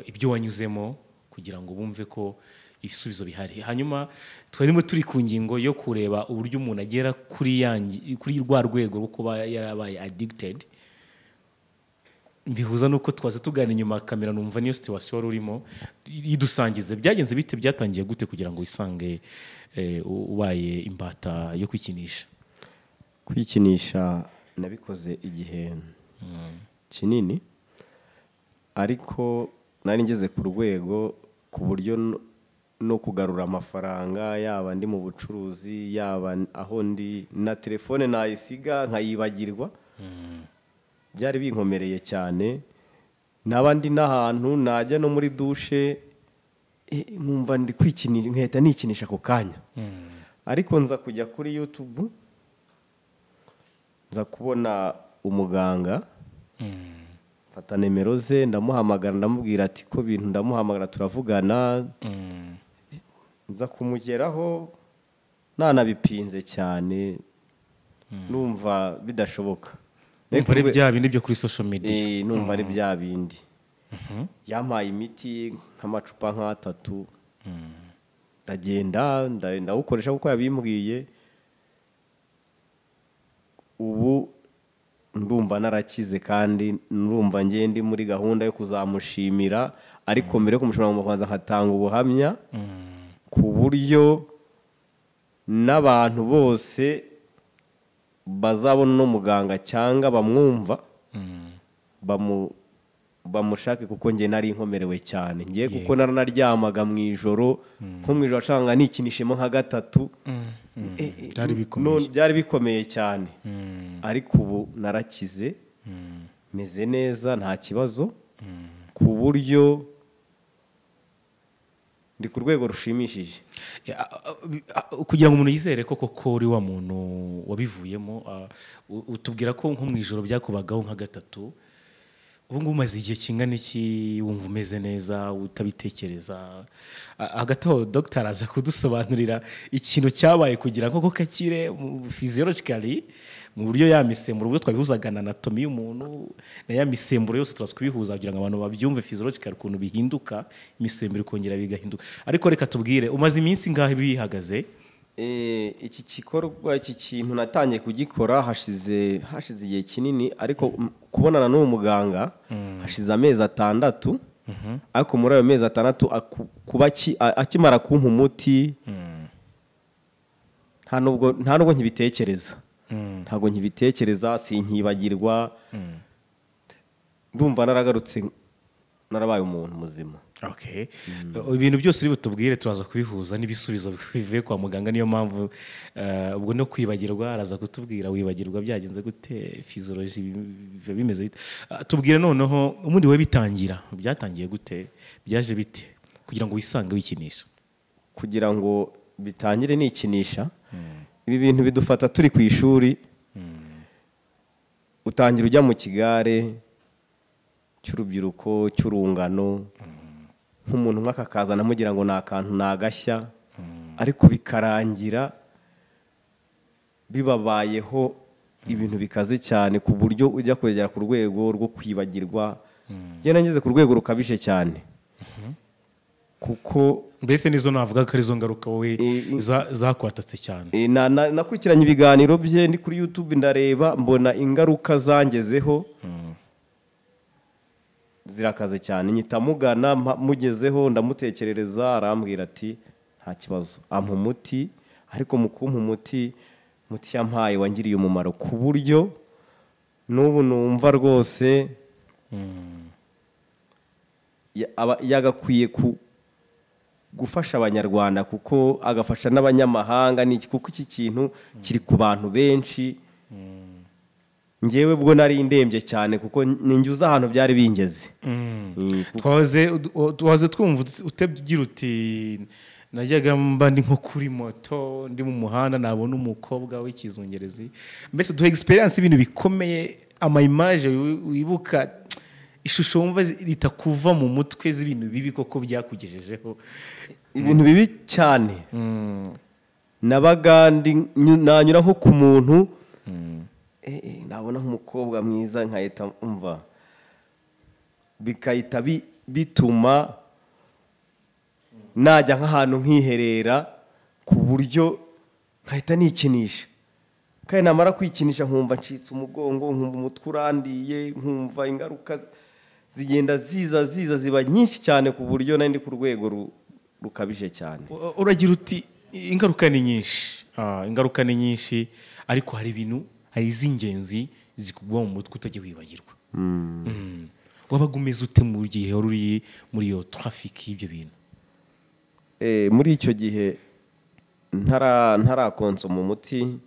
ibyo wanyuzemo kugira ngo bumve ko ibisubizo bihari. Hanyuma twarimo turi ku ngingo yo kureba uburyo umuntu agera kuri rwa rwego rwo kuba yarabaye addicted, mbihuza nuko twaza tugana inyuma ya kamera, numva niyo situation wari urimo. Idusangize, byagenze bite, byatangiye gute kugira ngo wisange ubaye imbata yo kwikinisha? Kwikinisha nabikoze igihe kinini, ariko nari ngeze ku rwego ku buryo no kugarura amafaranga, yaba ndi mu bucuruzi, yaba aho ndi, na telefone nayisiga nkayibagirwa. Byari binkomereye cyane. Naba ndi n'ahantu, najya no muri douche, nkumva ndi kwikinisha, nkahita nikinisha ako kanya. Ariko nza kujya kuri YouTube, nza kubona umuganga, mfata nimero ze, ndamuhamagara, ndamubwira ati ko bintu, ndamuhamagara turavugana. Nza kumugeraho nanabipinze cyane, numva bidashoboka. Numva ari bya bindi byo kuri social media. Numva ari bya bindi. Yampaye imiti nk'amacupa nk'atatu, ndagenda ndawukoresha kuko yabimbwiye. Ubu ndumva narakize, kandi ndumva ngiye ndi muri gahunda yo kuzamushimira, ariko mbere yo kumushimira mu kubanza nkatanga ubuhamya ku buryo n'abantu bose bazabona uno muganga cyangwa bamwumva. Bamushake kuko njye nari nkomerewe cyane, ngiye kuko naranaryamaga mu ijoro, nko mu ijoro ashanga nikinishemo nka gatatu. Byari bikomeye cyane. Ariko ubu narakize, meze neza, nta kibazo, ku buryo ndi ku rwego rushimishije. Kugira ngo umuntu yizere ko koko uri wa muntu wabivuyemo, utubwira ko nko mu ijoro byakubagaho nka gatatu. Ubu ngubu umaze igihe kingana iki wumva umeze neza utabitekereza? Hagati aho dogiteri aza kudusobanurira ikintu cyabaye kugira ngo kakire physiologically, mu buryo ya misemburo, ubwo twabihuzaga na anatomy y'umuntu na ya misemburo yose turaza kubihuza kugira ngo abantu babyumve physiologically ukuntu bihinduka, imisemburo ikongera bigahinduka. Ariko reka tubwire, umaze iminsi ngaho bihagaze? Iki gikorwa, iki kintu natangiye kugikora hashize igihe kinini, ariko kubonana n'uwo muganga hashize amezi 6. Ariko muri ayo mezi 6 kuba akimara kumpa umuti, nta nubwo nkibitekereza, ntabwo nkibitekereza, sinkibagirwa, ndumva naragarutse narabaye umuntu muzima. Okay. Ibintu byose uri butubwire turaza kubihuza n'ibisubizo bivuye kwa muganga, niyo mpamvu ubwo no kwibagirwa araza kutubwira wibagirwa byagenze gute, physiology biba bimeze bite. Tubwire noneho ubundi we bitangira, byatangiye gute, byaje bite kugira ngo wisange wikinisha? Kugira ngo bitangire nikinisha, ibi bintu bidufata turi ku ishuri. Utangira ujya mu kigare cy'urubyiruko cy'urungano, nk'umuntu nk'akakaza namugira ngo ni akantu nagashya, ariko bikarangira bibabayeho ibintu bikaze cyane, ku buryo ujya kugera ku rwego rwo kwibagirwa. Njye nageze ku rwego rukabije cyane, kuko mbese nizo navuga ko arizo ngaruka wowe zakwatatse cyane. Nakurikiranye ibiganiro bye ndi kuri YouTube, ndareba mbona ingaruka zangezeho zirakaze cyane. Nyita mugana mugezeho ndamutekerereza, arambwira ati nta kibazo, ampa umuti. Ariko mu kumpa umuti yampaye wangiriye umumaro, ku buryo n'ubu numva rwose yagakwiye gufasha abanyarwanda, kuko agafasha n'abanyamahanga, kuko iki kintu kiri ku bantu benshi. Njyewe bwo nari ndembye cyane, kuko ninjyuza ahantu byari bingeze. Twaze twumva utebyira uti najyaga mba ndi nko kuri moto ndi mu muhanda nabona umukobwa w'ikizungerezi. Mbese duhe experience ibintu bikomeye, ama image wibuka, ishusho wumva ritakuva mu mutwe z'ibintu bibi koko byakugejejeho. Ibintu bibi cyane. Nabaga nanyura nko ku muntu, nabona nk'umukobwa mwiza nkahita umva, bikahita bituma najya nk'ahantu nkiherera, ku buryo nkahita nikinisha. Kandi namara kwikinisha nkumva ncitse umugongo, nkumva umutwe urandiye, nkumva ingaruka zigenda ziza ziba nyinshi cyane, ku buryo nari ndi ku rwego rukabije cyane. Uragira uti ingaruka ni nyinshi, ingaruka ni nyinshi, ariko hari ibintu, hari iz'ingenzi zikugwa mu mutwe utajya wibagirwa. Wabaga umeze ute mu gihe wari uri muri iyo traffic y'ibyo bintu? Muri icyo gihe ntarakonsoma umuti,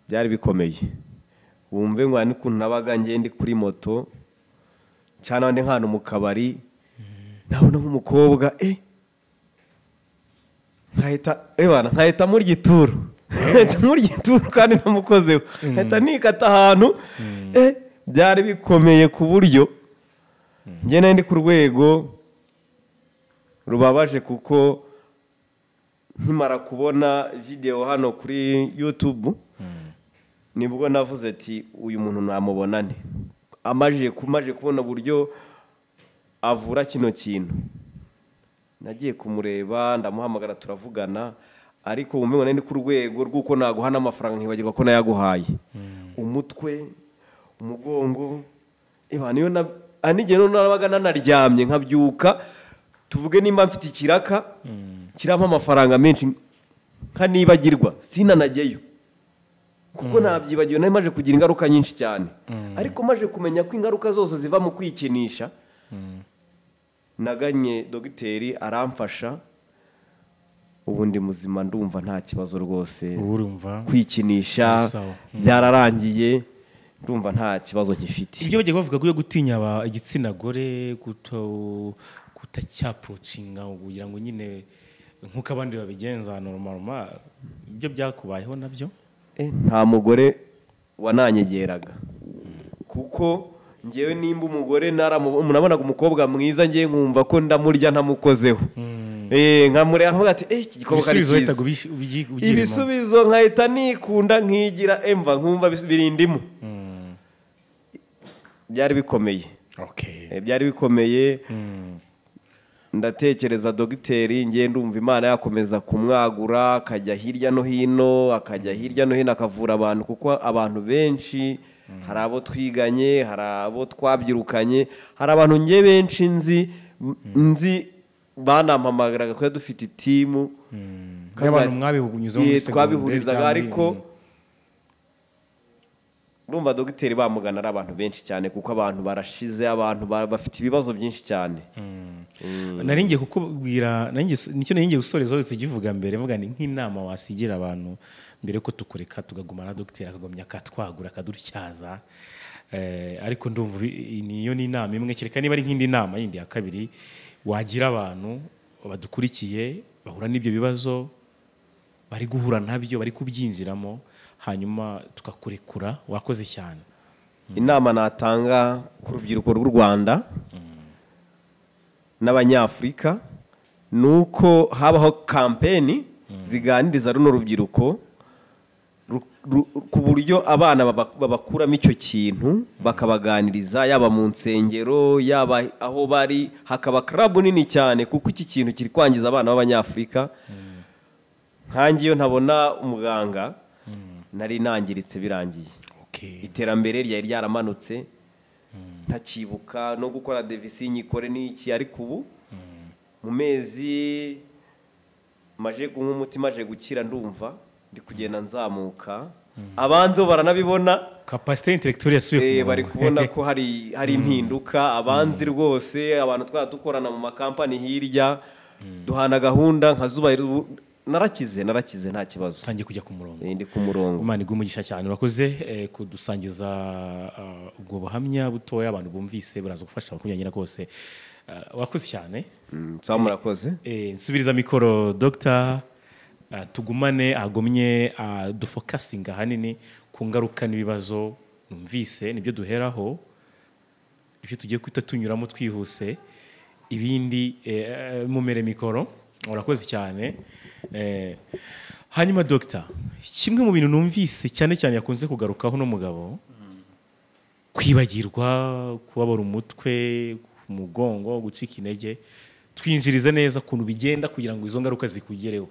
byari bikomeye. Wumve ngo n'ukuntu nabaga ngiye ndi kuri moto cyane ndi nk'ahantu mu kabari, nabona nk'umukobwa nkahita murya ituru, kandi namukozeho, nkahita nikata ahantu. Byari bikomeye ku buryo njye nari ndi ku rwego rubabaje, kuko nkimara kubona video hano kuri YouTube nibwo navuze ati uyu muntu namubonane. Amaje kubona uburyo avura kino kintu, nagiye kumureba ndamuhamagara turavugana, ariko wumve ngo nari ku rwego rw'uko naguha n'amafaranga nkibagirwa ko nayaguhaye. Umutwe, umugongo, niyo n'igihe nabaga nanaryamye nkabyuka, tuvuge nimba mfite ikiraka kirampa amafaranga menshi nkanibagirwa sinanajyeyo. Kuko nabyibagiwe, nari maje kugira ingaruka nyinshi cyane. Ariko maje kumenya ko ingaruka zose ziva mu kwikinisha, naganye dogiteri aramfasha, ubu ndi muzima, ndumva nta kibazo rwose. Urumva kwikinisha byararangiye, ndumva nta kibazo gifite. Ibyo bagiye bavuga ko gutinya igitsina gore, kutacyaprocinga kugira ngo nyine nkuko abandi babigenza normal, ibyo byakubayeho nabyo? Nta mugore wananyegeraga, kuko ngewe nimba umugore nabonaga umukobwa mwiza, ngewe nkumva ko ndamurya ntamukozeho, nkamureba nkavuga ati iki gikorwa ari cyiza, ibisubizo nkahita nikunda nkigira emva nkumva birindimo. Byari bikomeye, byari bikomeye. Ndatekereza dogiteri, ngiye ndumva Imana yakomeza kumwagura, akajya hirya no hino, akajya hirya no hino akavura abantu, kuko abantu benshi hari abo twiganye, hari abo twabyirukanye, hari abantu ngiye benshi nzi banampamagaraga ko dufite itimu y'abantu mwabihugunyuza muri twabihurizaga, ariko ndumva dogiteri bamugana ari abantu benshi cyane, kuko abantu barashize, abantu bafite ibibazo byinshi cyane. Nari ngiye kukubwira, nicyo nari ngiye gusoreza wese ugivuga mbere, mvuga ni nk'inama wasigira abantu mbere ko tukureka tugagumana na dogiteri akagumya akatwagura akadutyaza, ariko ndumva niyo ni inama imwe, kereka niba ari nk'indi nama yindi ya kabiri wagira abantu badukurikiye bahura n'ibyo bibazo, bari guhura nabyo, bari kubyinjiramo, hanyuma tukakurekura. Wakoze cyane. Inama natanga ku rubyiruko rw'u Rwanda n'Abanyafurika nuko habaho kampeni ziganiriza runo rubyiruko ku buryo abana babakuramo icyo kintu, bakabaganiriza yaba mu nsengero, yaba aho bari, hakaba club nini cyane, kuko iki kintu kiri kwangiza abana b'Abanyafurika. Nkange iyo ntabona umuganga nari nangiritse birangiye. Iterambere ryari ryaramanutse, ntakibuka no gukora devisi nyikore n'iki, ariko ubu mu mezi maje kunywa umuti, maje gukira, ndumva ndi kugenda nzamuka. Abanzo baranabibona, capacité intellectuelle yasubiye, bari kubona ko hari impinduka. Abanzi rwose, abantu twara dukorana mu makampani hirya, duhana gahunda nka Zuba, narakize nta kibazo, tangiye kujya ku murongo, ndi ku murongo. Imana igumugisha cyane, urakoze kudusangiza ubwo buhamya butoya abantu bumvise, buraza gufasha abakunyanyira kose. Wakoze cyane. Sawa, murakoze. Nsubiriza mikoro Dr. Tugumane agomye dufokasinga hanini ku ngaruka n'ibibazo numvise, nibyo duheraho, ibyo tugiye kwita tunyuramo twihuse, ibindi mumere mikoro. Urakoze cyane. Hanyuma Dr. kimwe mu bintu numvise cyane cyane yakunze kugarukaho no mugabo, kwibagirwa, kubabara umutwe, umugongo, gucika intege, twinjirize neza kuntu bigenda kugira ngo izo ngaruka zikugereho.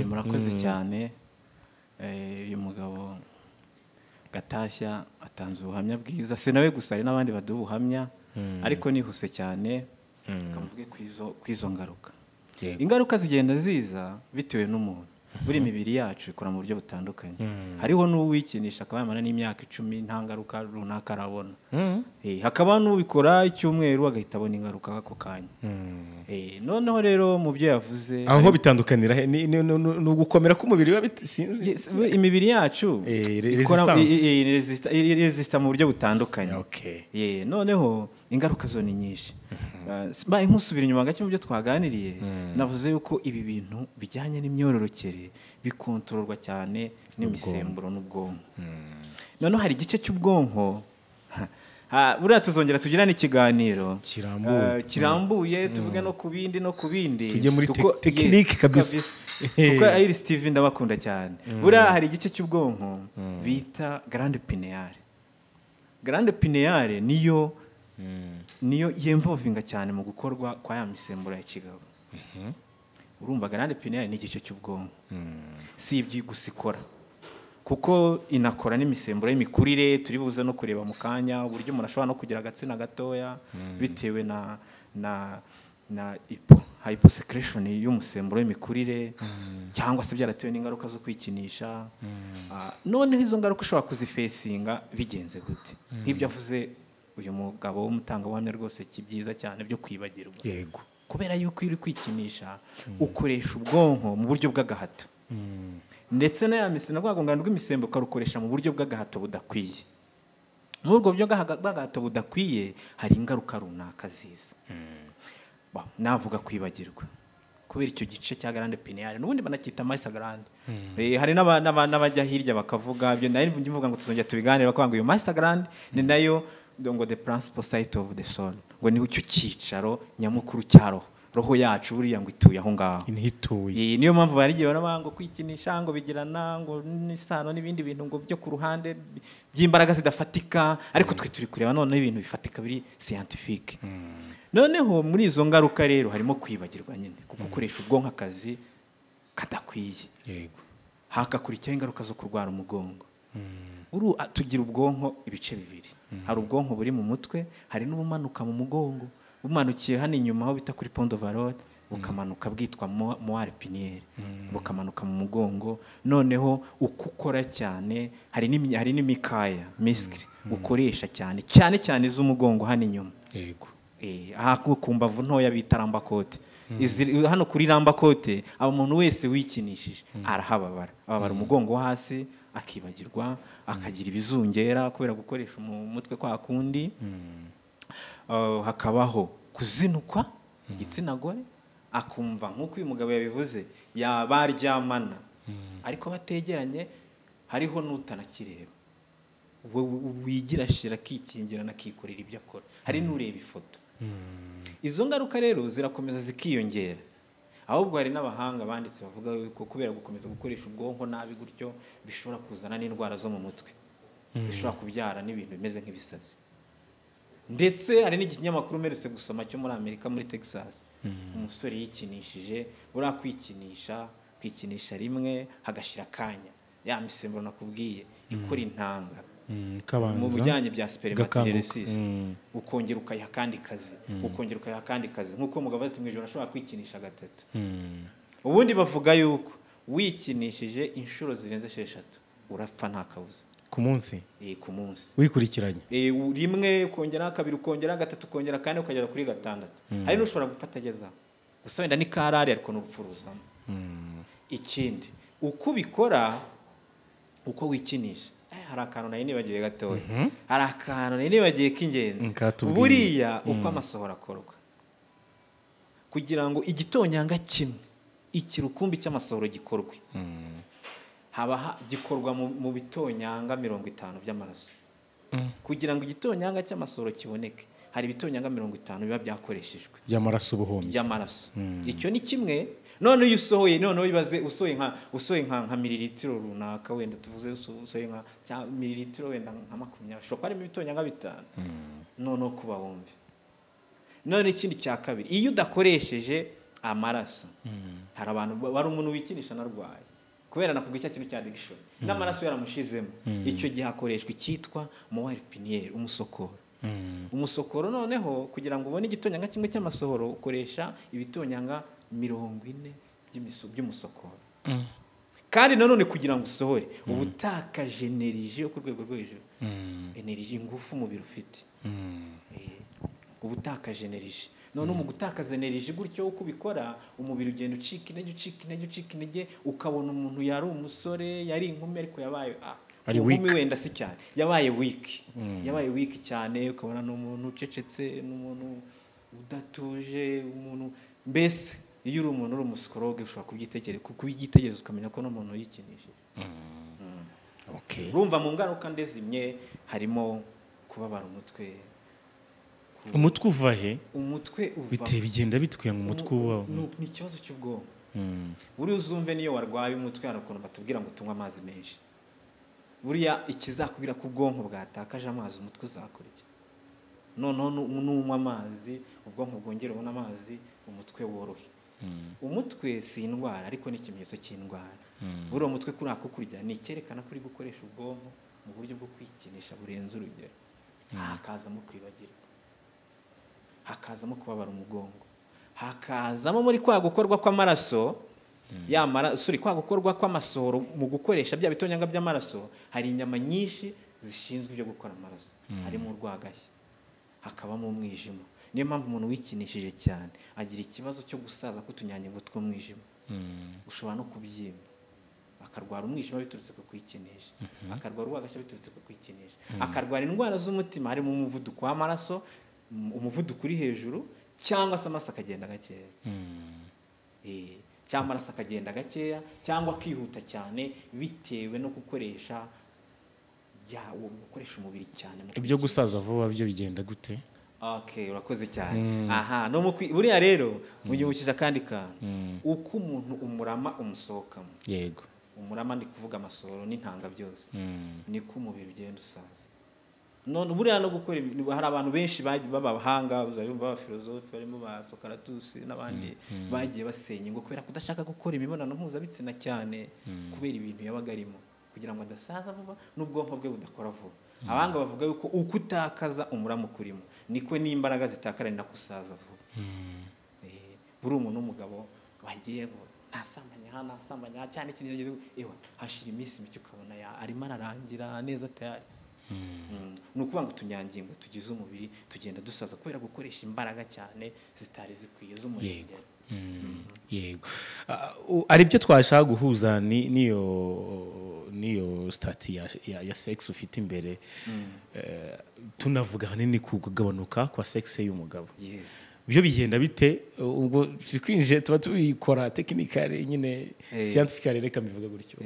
Murakoze cyane. Uyu mugabo Gatashya atanze ubuhamya bwiza, se nawe gusa hari n'abandi baduha ubuhamya, ariko nihuse cyane kamuvuge kwizo ngaruka. Ingaruka zigenda ziza bitewe n'umuntu. Buri mibiri yacu ikora mu buryo butandukanye. Hariho n'uwikinisha akaba yamara n'imyaka 10 nta ngaruka runaka arabona. Hakaba n'ubikora icyumweru agahita abona ingaruka ako kanya. Noneho rero mu byo yavuze aho bitandukanira ni ugukomera k'umubiri biba sinzi, imibiri yacu ikora resista mu buryo butandukanye. Noneho ingaruka zo ni nyinshi. Mbaye nkusubira inyuma gake mu byo twaganiriye, navuze yuko ibi bintu bijyanye n'imyororokere bikontororwa cyane n'imisemburo n'ubwonko. Noneho hari igice cy'ubwonko, buriya tuzongera tugirane ikiganiro kirambuye, tuvuge no ku bindi no ku bindi, tujye muri technique kabisa, kuko Iris TV ndabakunda cyane. Buriya hari igice cy'ubwonko bita grande pinéale. Grande pinéale niyo yemvovinga cyane mu gukorwa kwa ya misemburo ya kigabo. Urumva grande pinéale ni igice cy'ubwonko, si ibyo gusa ikora, kuko inakora n'imisemburo y'imikurire, turi buze no kureba mu kanya uburyo umuntu ashobora no kugira agatsina gatoya bitewe na na ipo hyposecretion y'umusemburo w'imikurire, cyangwa se byaratewe n'ingaruka zo kwikinisha. Noneho izo ngaruka ushobora kuzifesinga bigenze gute? Nk'ibyo avuze uyu mugabo w'umutangabuhamya rwose kibyiza cyane byo kwibagirwa. Yego. Kubera yuko uri kwikinisha ukoresha ubwonko mu buryo bw'agahato, ndetse na ya misina rwagongana rw'imisemburo ukarukoresha mu buryo bw'agahato budakwiye. Muri ubwo buryo bw'agahato budakwiye hari ingaruka runaka ziza. Navuga kwibagirwa kubera icyo gice cya grande pineale, n'ubundi banacyita maisa grande. Hari n'abajya hirya bakavuga ibyo, nari mvuga ngo tuzongera tubiganire, bakavuga ngo iyo maisa grande ni nayo ngo the principal site of the soul, ngo ni cyo cyicaro nyamukuru cya roho, roho yacu buriya ngo ituye aho ngaho, ntituye. Niyo mpamvu barigiye baravuga ngo kwikinisha ngo bigirana ngo n'isano n'ibindi bintu ngo byo ku ruhande by'imbaraga zidafatika, ariko twe turi kureba noneho ibintu bifatika biri scientifique. Noneho muri izo ngaruka rero harimo kwibagirwa nyine, kuko ukoresha ubwonko akazi kadakwiye. Yego. Hakakurikiraho ingaruka zo kurwara umugongo. Uru tugira ubwonko ibice bibiri, hari ubwonko buri mu mutwe, hari n'ubumanuka mu mugongo, bumanukiye hano inyuma aho bita kuri pont de Valor, bukamanuka bwitwa moelle épinière, bukamanuka mu mugongo. Noneho uko ukora cyane hari n'imikaya muscle ukoresha cyane cyane cyane z'umugongo hano inyuma. Yego. Aha ku mbavu ntoya bita rambakote. Hano kuri rambakote aba umuntu wese wikinishije arahababara, ababara umugongo wo hasi, akibagirwa, akagira ibizungera kubera gukoresha umutwe kwa kundi. Hakabaho kuzinukwa igitsina gore, akumva nk'uko uyu mugabo yabivuze yabaryamana ariko bategeranye, hariho n'utanakireba wigira shira akikingira nakikorera ibyo akora, hari n'ureba ifoto. Izo ngaruka rero zirakomeza zikiyongera. Ahubwo hari n'abahanga banditse bavuga ko kubera gukomeza gukoresha ubwonko nabi gutyo bishobora kuzana n'indwara zo mu mutwe, bishobora kubyara n'ibintu bimeze nk'ibisazi. Ndetse hari n'ikinyamakuru mperutse gusoma cyo muri Amerika, muri Texas, umusore yikinishije, uriya kwikinisha rimwe hagashira akanya, ya misemburo nakubwiye ikora intanga mu bijyanye bya spermatogenesis, ukongera ukayiha akandi kazi, ukongera ukayiha akandi kazi. Nk'uko mugabo ati mu ijoro ashobora kwikinisha gatatu. Ubundi bavuga yuko wikinishije inshuro zirenze 6 urapfa nta kabuza. Ku munsi? Ku munsi wikurikiranye. Rimwe ukongera kabiri, ukongera gatatu, ukongera kane, ukagera kuri gatandatu. Hari n'ushobora gufata ageza gusa wenda ni karari, ariko n'urupfu ruzamo. Ikindi uko ubikora, uko wikinisha, hari akantu nari nibagiye gatoya, hari akantu nari nibagiye k'ingenzi. Buriya uko amasohoro akorwa, kugira ngo igitonyanga kimwe ikirukumbi cy'amasohoro gikorwe, haba gikorwa mu bitonyanga 50 by'amaraso. Kugira ngo igitonyanga cy'amasohoro kiboneke, hari ibitonyanga 50 biba byakoreshejwe by'amaraso ubuhombye by'amaraso. Icyo ni kimwe. None iyo usohoye, none ibaze usohoye nka mililitiro runaka, wenda tuvuze usohoye nka mililitiro wenda nka 20, ushobora kuba harimo ibitonyanga 5. None kuba wumve. None ikindi cya kabiri, iyo udakoresheje amaraso, hari abantu bari umuntu wikinisha narwaye kubera nakubwiye cya kintu cya addiction, n'amaraso yaramushizemo. Icyo gihe hakoreshwa icyitwa moelle épinière, umusokoro. Umusokoro noneho kugira ngo ubone igitonyanga kimwe cy'amasohoro ukoresha ibitonyanga 40 by'umusokoro. Kandi nanone kugira ngo usohore uba utakaje energy yo ku rwego rwo hejuru, energy ingufu umubiri ufite, uba utakaje energy. None mu gutakaza energy gutyo uko ubikora, umubiri ugenda ucika intege, ucika intege, ucika intege, ukabona umuntu yari umusore, yari inkumi, ariko yabaye inkumi wenda si cyane, yabaye weak, yabaye weak cyane. Ukabona n'umuntu ucecetse, n'umuntu udatuje, umuntu mbese iyo uri umuntu uri umusikologe ushobora kubyitegereza ukamenya ko n'umuntu yikinishije. Okay. Urumva mu ngaruka ndezimye harimo kubabara umutwe. Umutwe uva he? Umutwe uva biteye bigenda bitkuye ngo umutwe uba ni ikibazo cy'ubwonko. Buri uzumve niyo warwaye umutwe hari ukuntu batubwira ngo tunywe amazi menshi. Buriya ikizakubwira ko ubwonko bwatakaje amazi umutwe uzakurya. Noneho nunywa amazi ubwonko bwongera ubona amazi, umutwe worohe. Umutwe si indwara ariko ni ikimenyetso cy'indwara. Buriya umutwe kuri ako kurya ni icyerekana ko uri gukoresha ubwonko mu buryo bwo kwikinisha burenze urugero. Hakazamo kwibagirwa, hakazamo kubabara umugongo, Hakazamo muri kwa gukorwa kw'amaraso, ya maraso kwa gukorwa kw'amasohoro mu gukoresha bya bitonyanga by'amaraso, hari inyama nyinshi zishinzwe ibyo gukora amaraso. Harimo urwagashya, hakabamo umwijima. Niyo mpamvu umuntu wikinishije cyane agira ikibazo cyo gusaza k'utunyangingo tw'umwijima. Ushobora no kubyimba, akarwara umwijima biturutse ku kwikinisha, akarwara urwagashya biturutse ku kwikinisha, akarwara indwara z'umutima harimo umuvuduko w'amaraso, umuvuduko uri hejuru, cyangwa se amaraso akagenda gakeya. Cyangwa amaraso akagenda gakeya cyangwa akihuta cyane bitewe no gukoresha gukoresha umubiri cyane. Ibyo gusaza vuba byo bigenda gute? Okay, urakoze cyane. Aha, no buriya rero munyibukije akandi kantu. Uko umuntu umurama umusohokamo. Yego. Umurama ndi kuvuga amasoro n'intanga byose. Niko umubiri ugenda usaza. None buriya no gukora, hari abantu benshi b'abahanga, uzayumva abafilosofe barimo ba Socrates n'abandi bagiye basenya ngo kubera kudashaka gukora imibonano mpuzabitsina cyane, kubera ibintu yabaga arimo kugira ngo adasaza vuba n'ubwonko bwe budakora vuba. Abanga bavuga yuko uko utakaza umurama ukurimo niko n'imbaraga zitakara ni nakusaza vuba. Buri umuntu w'umugabo wagiye ngo nasambanya cyane ikintu, ewa hashira iminsi mike ukabona arimo ararangira neza tayari. Ni ukuvuga ngo utunyangingo tugize umubiri tugenda dusaza kubera gukoresha imbaraga cyane zitari zikwiye z'umurengera. Yego. Ari byo twashaka guhuza niyo stati ya sex ufite imbere. Tunavuga hanini ku kugabanuka kwa sex y'umugabo. Yes. Byo bigenda bite? Ubwo sikwinje tuba tubikora technically nyine, scientifically reka mbivuga gutyo.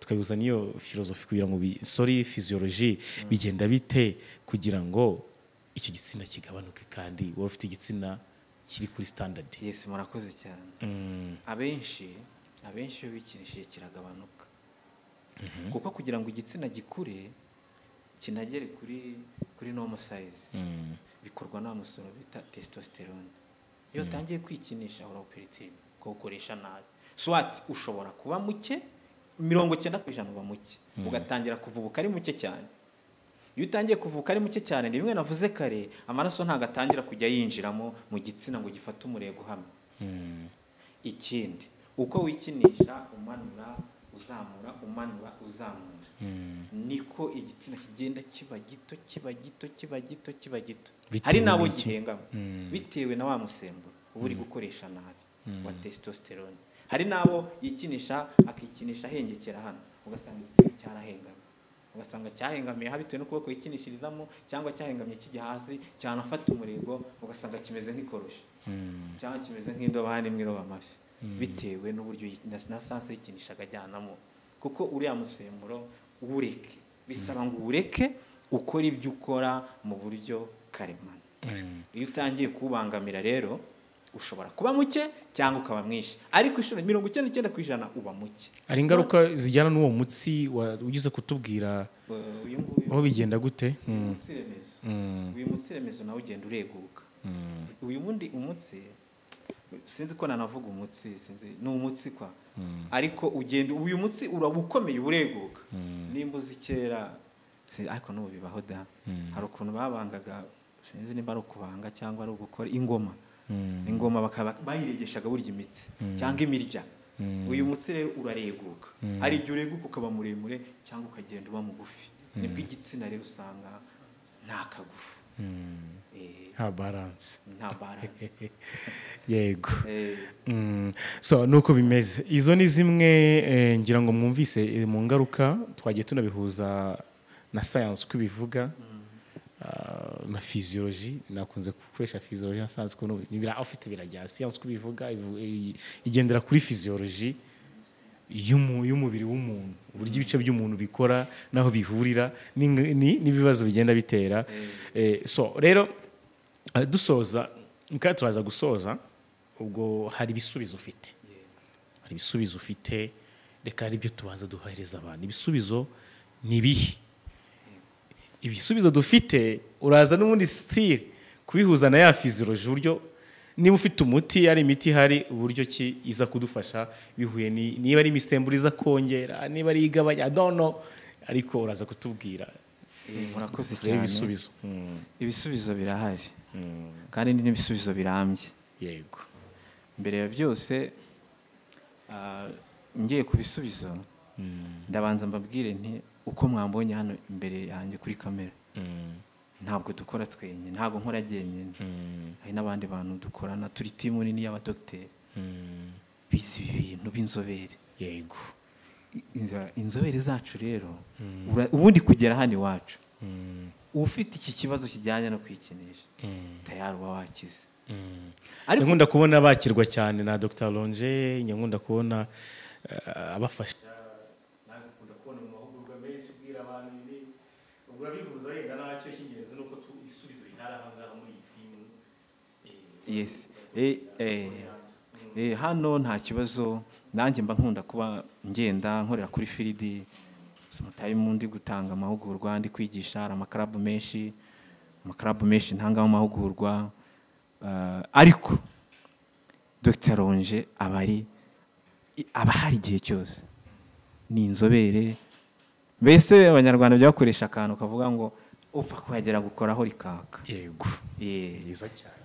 Tukabihuza niyo philosophy kugira ngo sorry physiology bigenda bite kugira ngo icyo gitsina kigabanuke kandi wowe ufite igitsina kiri kuri standard. Yes, murakoze cyane. Abenshi iyo bikinishije kiragabanuka. Kuko kugira ngo igitsina gikure kinagere kuri normal size, bikorwa n'amusoro bita testosterone. Iyo utangiye kwikinisha urawuperitira kuwukoresha nabi, swat ushobora kuba muke 90% uba muke, ugatangira kuvubuka ari muke cyane. Iyo utangiye kuvuka ari muke cyane, ni bimwe navuze kare, amaraso ntago atangira kujya yinjiramo mu gitsina ngo gifate umurego hamwe. Ikindi, uko wikinisha umanura uzamura, umanura uzamura, niko igitsina kigenda kiba gito kiba gito kiba gito kiba gito. Hari nabo gihengama bitewe na wa musemburo uba uri gukoresha nabi wa testosterone. Hari nabo yikinisha akikinisha ahengekera hano, ugasanga igitsina cyarahengamye, ugasanga cyahengamiye bitewe n'ukuboko yikinishirizamo, cyangwa cyahengamye kijya hasi cyanafata umurego, ugasanga kimeze nk'ikoroshi cyangwa kimeze nk'indobani imwe iroba amafi, bitewe n'uburyo na sanse yikinishaga ajyanamo. Kuko uriya musemburo uwureke, bisaba ngo uwureke ukora ibyo ukora mu buryo karemano. Iyo utangiye kubangamira rero ushobora kuba muke cyangwa ukaba mwinshi, ariko inshuro 99% uba muke. Ari ingaruka zijyana n'uwo mutsi ugize kutubwira aho bigenda gute? Uyu mutsi remezo nawe ugenda ureguka. Uyu mundi umutsi sinzi ko nanavuga umutsi, sinzi ni umutsi kwa, ariko ugenda uyu mutsi urabukomeye ureguka. Nimba uzi kera, ariko n'ubu bibaho da, hari ukuntu babangaga, sinzi nimba ari ukubanga cyangwa ari ugukora ingoma. Ingoma bakaba bayiregeshaga burya imitsi cyangwa imirya. Uyu mutsi rero urareguka, hari igihe ureguka ukaba muremure cyangwa ukagenda uba mugufi. Nibwo igitsina rero usanga nta kagufu, nta balance, nta balance. Yego. So nuko bimeze. Izo ni zimwe ngira ngo mwumvise mu ngaruka twagiye tunabihuza na science uko bivuga, na physiology. Nakunze gukoresha physiology na science kuko nibira ufite birajya. Science uko bivuga igendera kuri physiology y'umubiri w'umuntu, uburyo ibice by'umuntu bikora naho bihurira n'ibibazo bigenda bitera. So rero dusoza, kandi turaza gusoza, ubwo hari ibisubizo ufite, hari ibisubizo ufite, reka ari byo tubanza duhereza abantu. Ibisubizo ni bihe? Ibisubizo dufite uraza n'ubundi style kubihuza na ya physiology, uburyo niba ufite umuti, ari imiti hari uburyo ki iza kudufasha bihuye, niba ari imisemburo iza kongera, niba ari igabanya, I don't know, ariko uraza kutubwira. Murakoze cyane. Ibisubizo. Ibisubizo birahari kandi n'ibisubizo birambye. Yego. Mbere ya byose ngiye ku bisubizo, ndabanza mbabwire nti uko mwambonye hano imbere yanjye kuri kamera, ntabwo dukora twenyine, ntabwo nkora jyenyine, hari n'abandi bantu dukorana, turi timu nini y'abadogiteri bize ibi bintu b'inzobere. Yego. Inzobere zacu rero, ubundi kugera hano iwacu ufite iki kibazo kijyanye no kwikinisha, tayari uba wakize. Ariko nkunda kubona bakirwa cyane na Dr. Longe, nkunda kubona abafasha, nkunda kubona mu mahugurwa menshi ubwira abantu ibi, urabihuza wenda ntacyo cy'ingenzi nuko ibisubizo bihari aha ngaha muri iyi timu. Yes. Hano nta kibazo, nanjye mba nkunda kuba ngenda nkorera kuri firidi sometimes, ndi gutanga amahugurwa, ndi kwigisha, hari amakarabu menshi ntangamo amahugurwa, ariko Dr. Longe aba ahari igihe cyose, ni inzobere. Mbese abanyarwanda byakoresha akantu kavuga ngo upfa kuhagera gukoraho rikaka. Yego. Byiza cyane.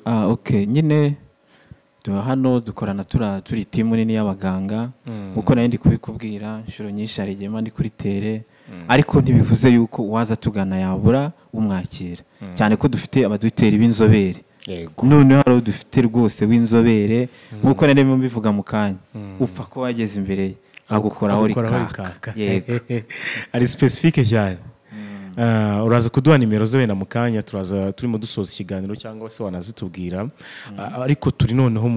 Okay, nyine hano dukorana turi timu nini y'abaganga, kuko nari ndi kubikubwira inshuro nyinshi, hari igihe ndi kuri tere, ariko ntibivuze yuko uwaza tugana yabura umwakira, cyane ko dufite abadogiteri b'inzobere. Noneho hari dufite rwose w'inzobere, nkuko nari mbivuga mu kanya, upfa ko wageze imbere ye agukoraho rikaka. Yego. Ari specifique cyane. Uraza kuduha nimero ze wenda mu kanya, turaza turimo dusoza ikiganiro cyangwa se wanazitubwira, ariko turi noneho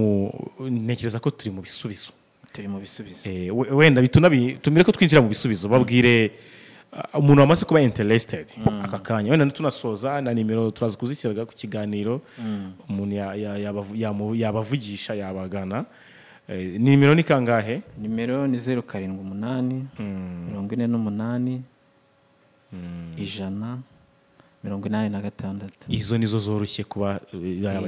ntekereza ko turi mu bisubizo. Turi mu bisubizo. Wenda tumire ko twinjira mu bisubizo, babwire umuntu wamaze kuba interested aka kanya, wenda tunasoza na nimero turaza kuzishyira ku kiganiro, umuntu yabavugisha yabagana. Nimero ni kangahe? Nimero ni 078 48 186. Izo nizo zoroshye kuba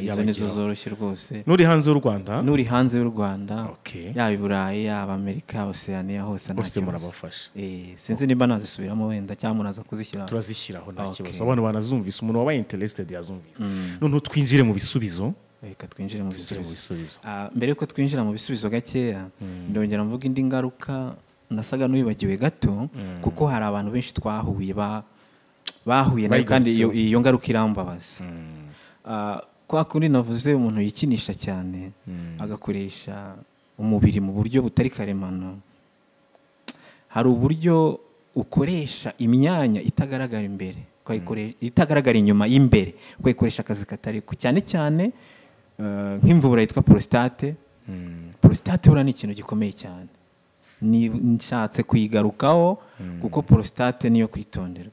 izo nizo zoroshye rwose. Nuri hanze y'u Rwanda? Nuri hanze y'u Rwanda. Yaba i Burayi, yaba Amerika, Oceania, hose nta kibazo. Murabafasha. Sinzi nimba nazisubiramo wenda cyangwa munaza kuzishyira. Turazishyiraho nta kibazo. Abantu banazumvise, umuntu wabaye interested yazumvise. None twinjire mu bisubizo. Reka twinjire mu bisubizo. Mbere yuko twinjira mu bisubizo gakeya, ndongera mvuga indi ngaruka nasaga n'uwibagiwe gato, kuko hari abantu benshi twahuye bahuye nayo kandi iyo ngaruka irambabaza. Kwa kundi navuze umuntu yikinisha cyane, agakoresha umubiri mu buryo butari karemano, hari uburyo ukoresha imyanya itagaragara imbere, itagaragara inyuma y'imbere, ukayikoresha akazi katari cyane cyane nk'imvubura yitwa prostate. Prostate buriya ni ikintu gikomeye cyane, nshatse kuyigarukaho kuko prostate niyo kwitonderwa.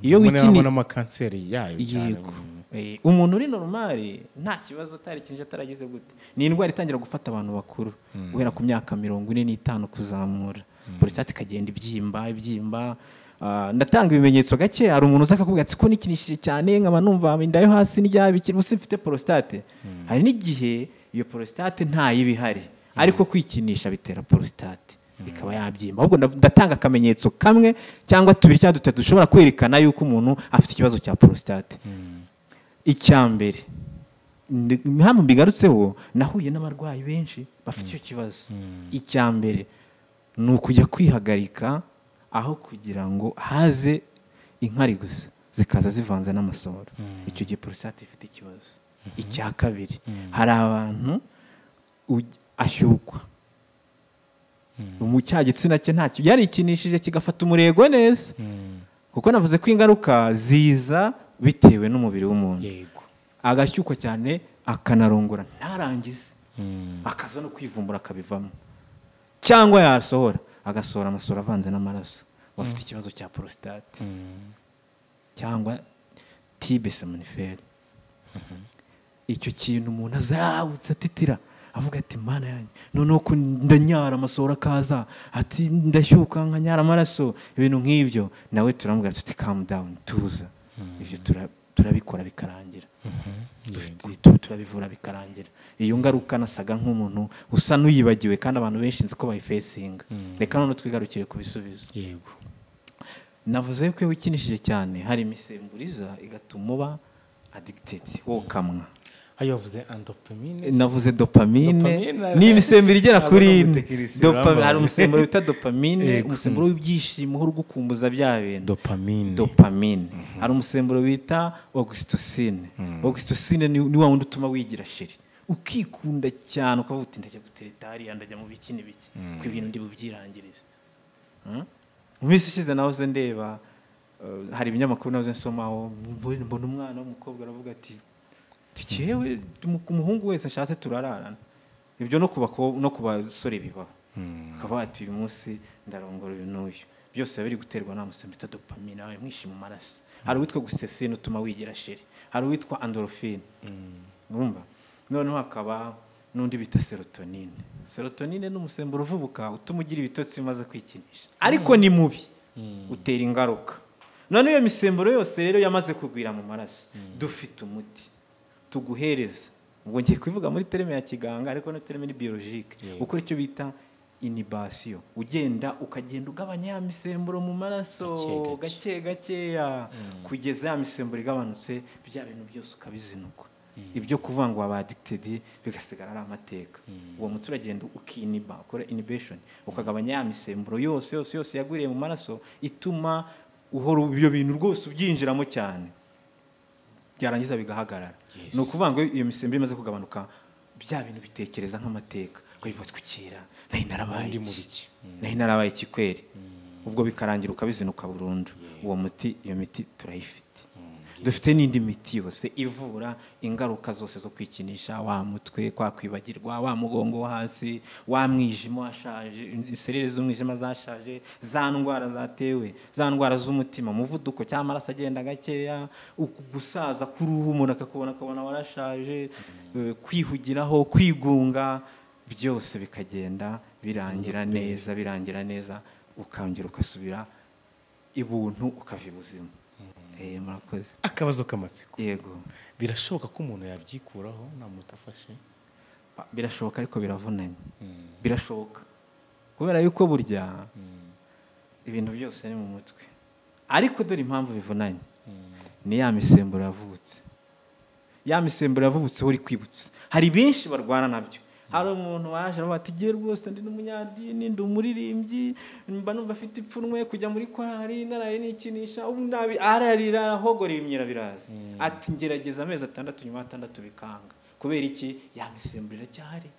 Iyo wikini n'amakanseri yayo cyane. Umuntu uri normal nta kibazo atarikinje ataragize gute, ni indwara itangira gufata abantu bakuru guhera ku myaka 45 kuzamura. Prostate ikagenda ibyimba. Ndatanga ibimenyetso gake, hari umuntu uza akakubwira ati ko nikinishije cyane nkaba numva inda yo hasi n'ijya bikiri mfite prostate. Hari n'igihe iyo prostate nta yibihari, ariko kwikinisha bitera prostate ikaba yabyimba. Ahubwo ndatanga akamenyetso kamwe cyangwa tubiri cyangwa dutatu dushobora kwerekana yuko umuntu afite ikibazo cya prostate. Icya mbere, impamvu mbigarutseho, nahuye n'abarwayi benshi bafite icyo kibazo. Icya mbere ni ukujya kwihagarika aho kugira ngo haze inkari gusa zikaza zivanze n'amasohoro. Icyo gihe prostate ifite ikibazo. Icya kabiri, hari abantu ashyukwa mu cya gitsina cye ntacyo yarikinishije kigafata umurego neza, kuko navuze ko ingaruka ziza bitewe n'umubiri w'umuntu. Agashyukwa cyane akanarongora ntarangize, akaza no kwivumbura akabivamo, cyangwa yasohora agasohora amasohoro avanze n'amaraso, bafite ikibazo cya prostate cyangwa tibe seminifere. Icyo kintu umuntu azabutse atitira avuga ati mana yanjye noneho ko ndanyara amasohoro akaza, ati ndashyuka nkanyara amaraso, ibintu nk'ibyo, nawe turamubwira tuti calm down, tuza. Ibyo turabikora bikarangira, turabivura bikarangira. Iyo ngaruka nasaga nk'umuntu usa n'uyibagiwe kandi abantu benshi nzi ko bayifesinga. Reka none twigarukire ku bisubizo. Yego. Navuze ko iyo wikinishije cyane hari imisemburiza igatuma uba addicted, wokamwa. Ayo wavuze dopamine. Navuze dopamine ni imisemburo igera kuri ine. Hari umusemburo wita dopamine, umusemburo w'ibyishimo uhora ugukumbuza bya bintu. Dopamine. Hari umusemburo wita oxytocine. Oxytocine ni wa wundi utuma wigira sheri, ukikunda cyane, ukavuga uti ndajya gutereta hariya, ndajya mu biki n'ibiki, ko ibintu ndi bubyirangirize. Mu minsi ishize nahoze ndeba, hari ibinyamakuru nahoze nsomaho, mbona umwana w'umukobwa aravuga ati yewe umuhungu wese ashatse turararana. Ibyo no ku basore bibaho, akaba ati uyu munsi ndarongora uyu n'uyu. Byose biba biri guterwa na musemburo witwa dopamine wawe mwinshi mu maraso. Hari uwitwa oxytocine utuma wigira sheri, hari uwitwa endorphine, urumva. Noneho hakaba n'undi bita serotonine. Serotonine ni umusemburo uvubuka utuma ugira ibitotsi umaze kwikinisha, ariko ni mubi, utera ingaruka. None iyo misemburo yose rero yamaze kugwira mu maraso, dufite umuti tuguhereza. Ubwo ngiye kubivuga muri terme ya kiganga, ariko no terme ni biologique. Ukora icyo bita inhibition, ugenda ukagenda ugabanya ya misemburo mu maraso gake gakeya, kugeza ya misemburo igabanutse, bya bintu byose ukabizinukwa. Ibyo kuvuga ngo waba addicted bigasigara ari amateka. Uwo muti uragenda ukiniba, ukora inhibition, ukagabanya ya misemburo yose yose yose yagwiriye mu maraso, ituma uhora ibyo bintu rwose ubyinjiramo cyane, byarangiza bigahagarara. Ni ukuvuga ngo iyo misemburo imaze kugabanuka, bya bintu bitekereza nk'amateka, ngo bivuga twikira nari narabaye iki kweri, ubwo bikarangira ukabizinuka burundu. Uwo muti, iyo miti turayifite. Dufite n'indi miti yose ivura ingaruka zose zo kwikinisha, wa mutwe, kwa kwibagirwa, wa mugongo wo hasi, wa mwijima washaje, serere z'umwijima zashaje, za ndwara zatewe, za ndwara z'umutima, umuvuduko cyangwa amaraso agenda gakeya, gusaza k'uruhu umuntu akakubona akabona warashaje, kwihugiraho, kwigunga, byose bikagenda birangira neza, birangira neza, ukongera ugasubira ibuntu, ukava ibuzima. Murakoze. Akabazo k'amatsiko. Yego. Birashoboka ko umuntu yabyikuraho nta muntu afashe? Birashoboka, ariko biravunanye. Birashoboka kubera yuko burya ibintu byose ni mu mutwe. Ariko dore impamvu bivunanye, ni ya misemburo yavutse. Ya misemburo yavutse uri kwibutsa. Hari benshi barwana nabyo. Hari umuntu waje aravuga ati giye rwose ndi n'umunyadini, ndi umuririmbyi, mba numva afite ipfunwe kujya muri korali, naraye nikinisha, ubu nabi, ararira arahogora ibimyira biraza. Ati ngerageza amezi 6, nyuma 6 bikanga. Kubera iki? Ya misemburo iracyahari.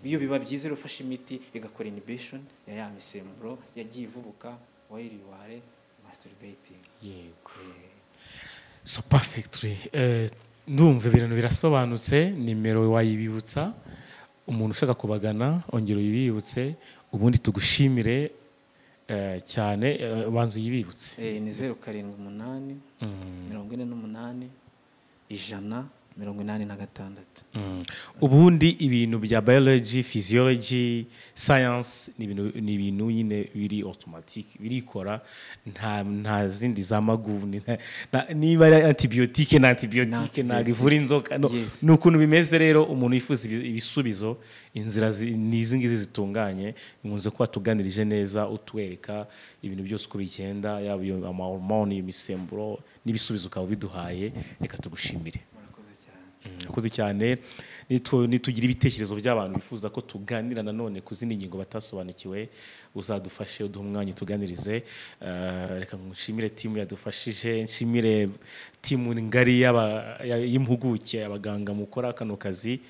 Iyo biba byiza rero ufashe imiti igakora inhibition ya misemburo yagiye ivubuka while you are masturbating. Yego. So perfectly. Ndumva ibintu birasobanutse. Nimero wayibibutsa umuntu ushaka kubagana, ongera uyibibutse, ubundi tugushimire cyane. Banza uyibibutse. Ni 078 48 100 86. Ubundi ibintu bya biology, physiology, science ni ibintu nyine biri automatic, birikora, nta zindi za maguvu, niba ari antibiotique na antibiotique ntabwo ivura inzoka. Ni ukuntu bimeze rero. Umuntu yifuza ibisubizo, inzira ni izi ngizi zitunganye. Nkunze kuba tuganirije neza, utwereka ibintu byose uko bigenda, yaba amahormone, imisemburo n'ibisubizo ukaba ubiduhaye. Reka tugushimire. Murakoze cyane. Nitugira ibitekerezo by'abantu bifuza ko tuganira nanone ku zindi ngingo batasobanukiwe, uzadufashe uduhe umwanya tuganirize. Reka nshimire timu yadufashije, nshimire timu ngari y'impuguke, abaganga mukora kano kazi.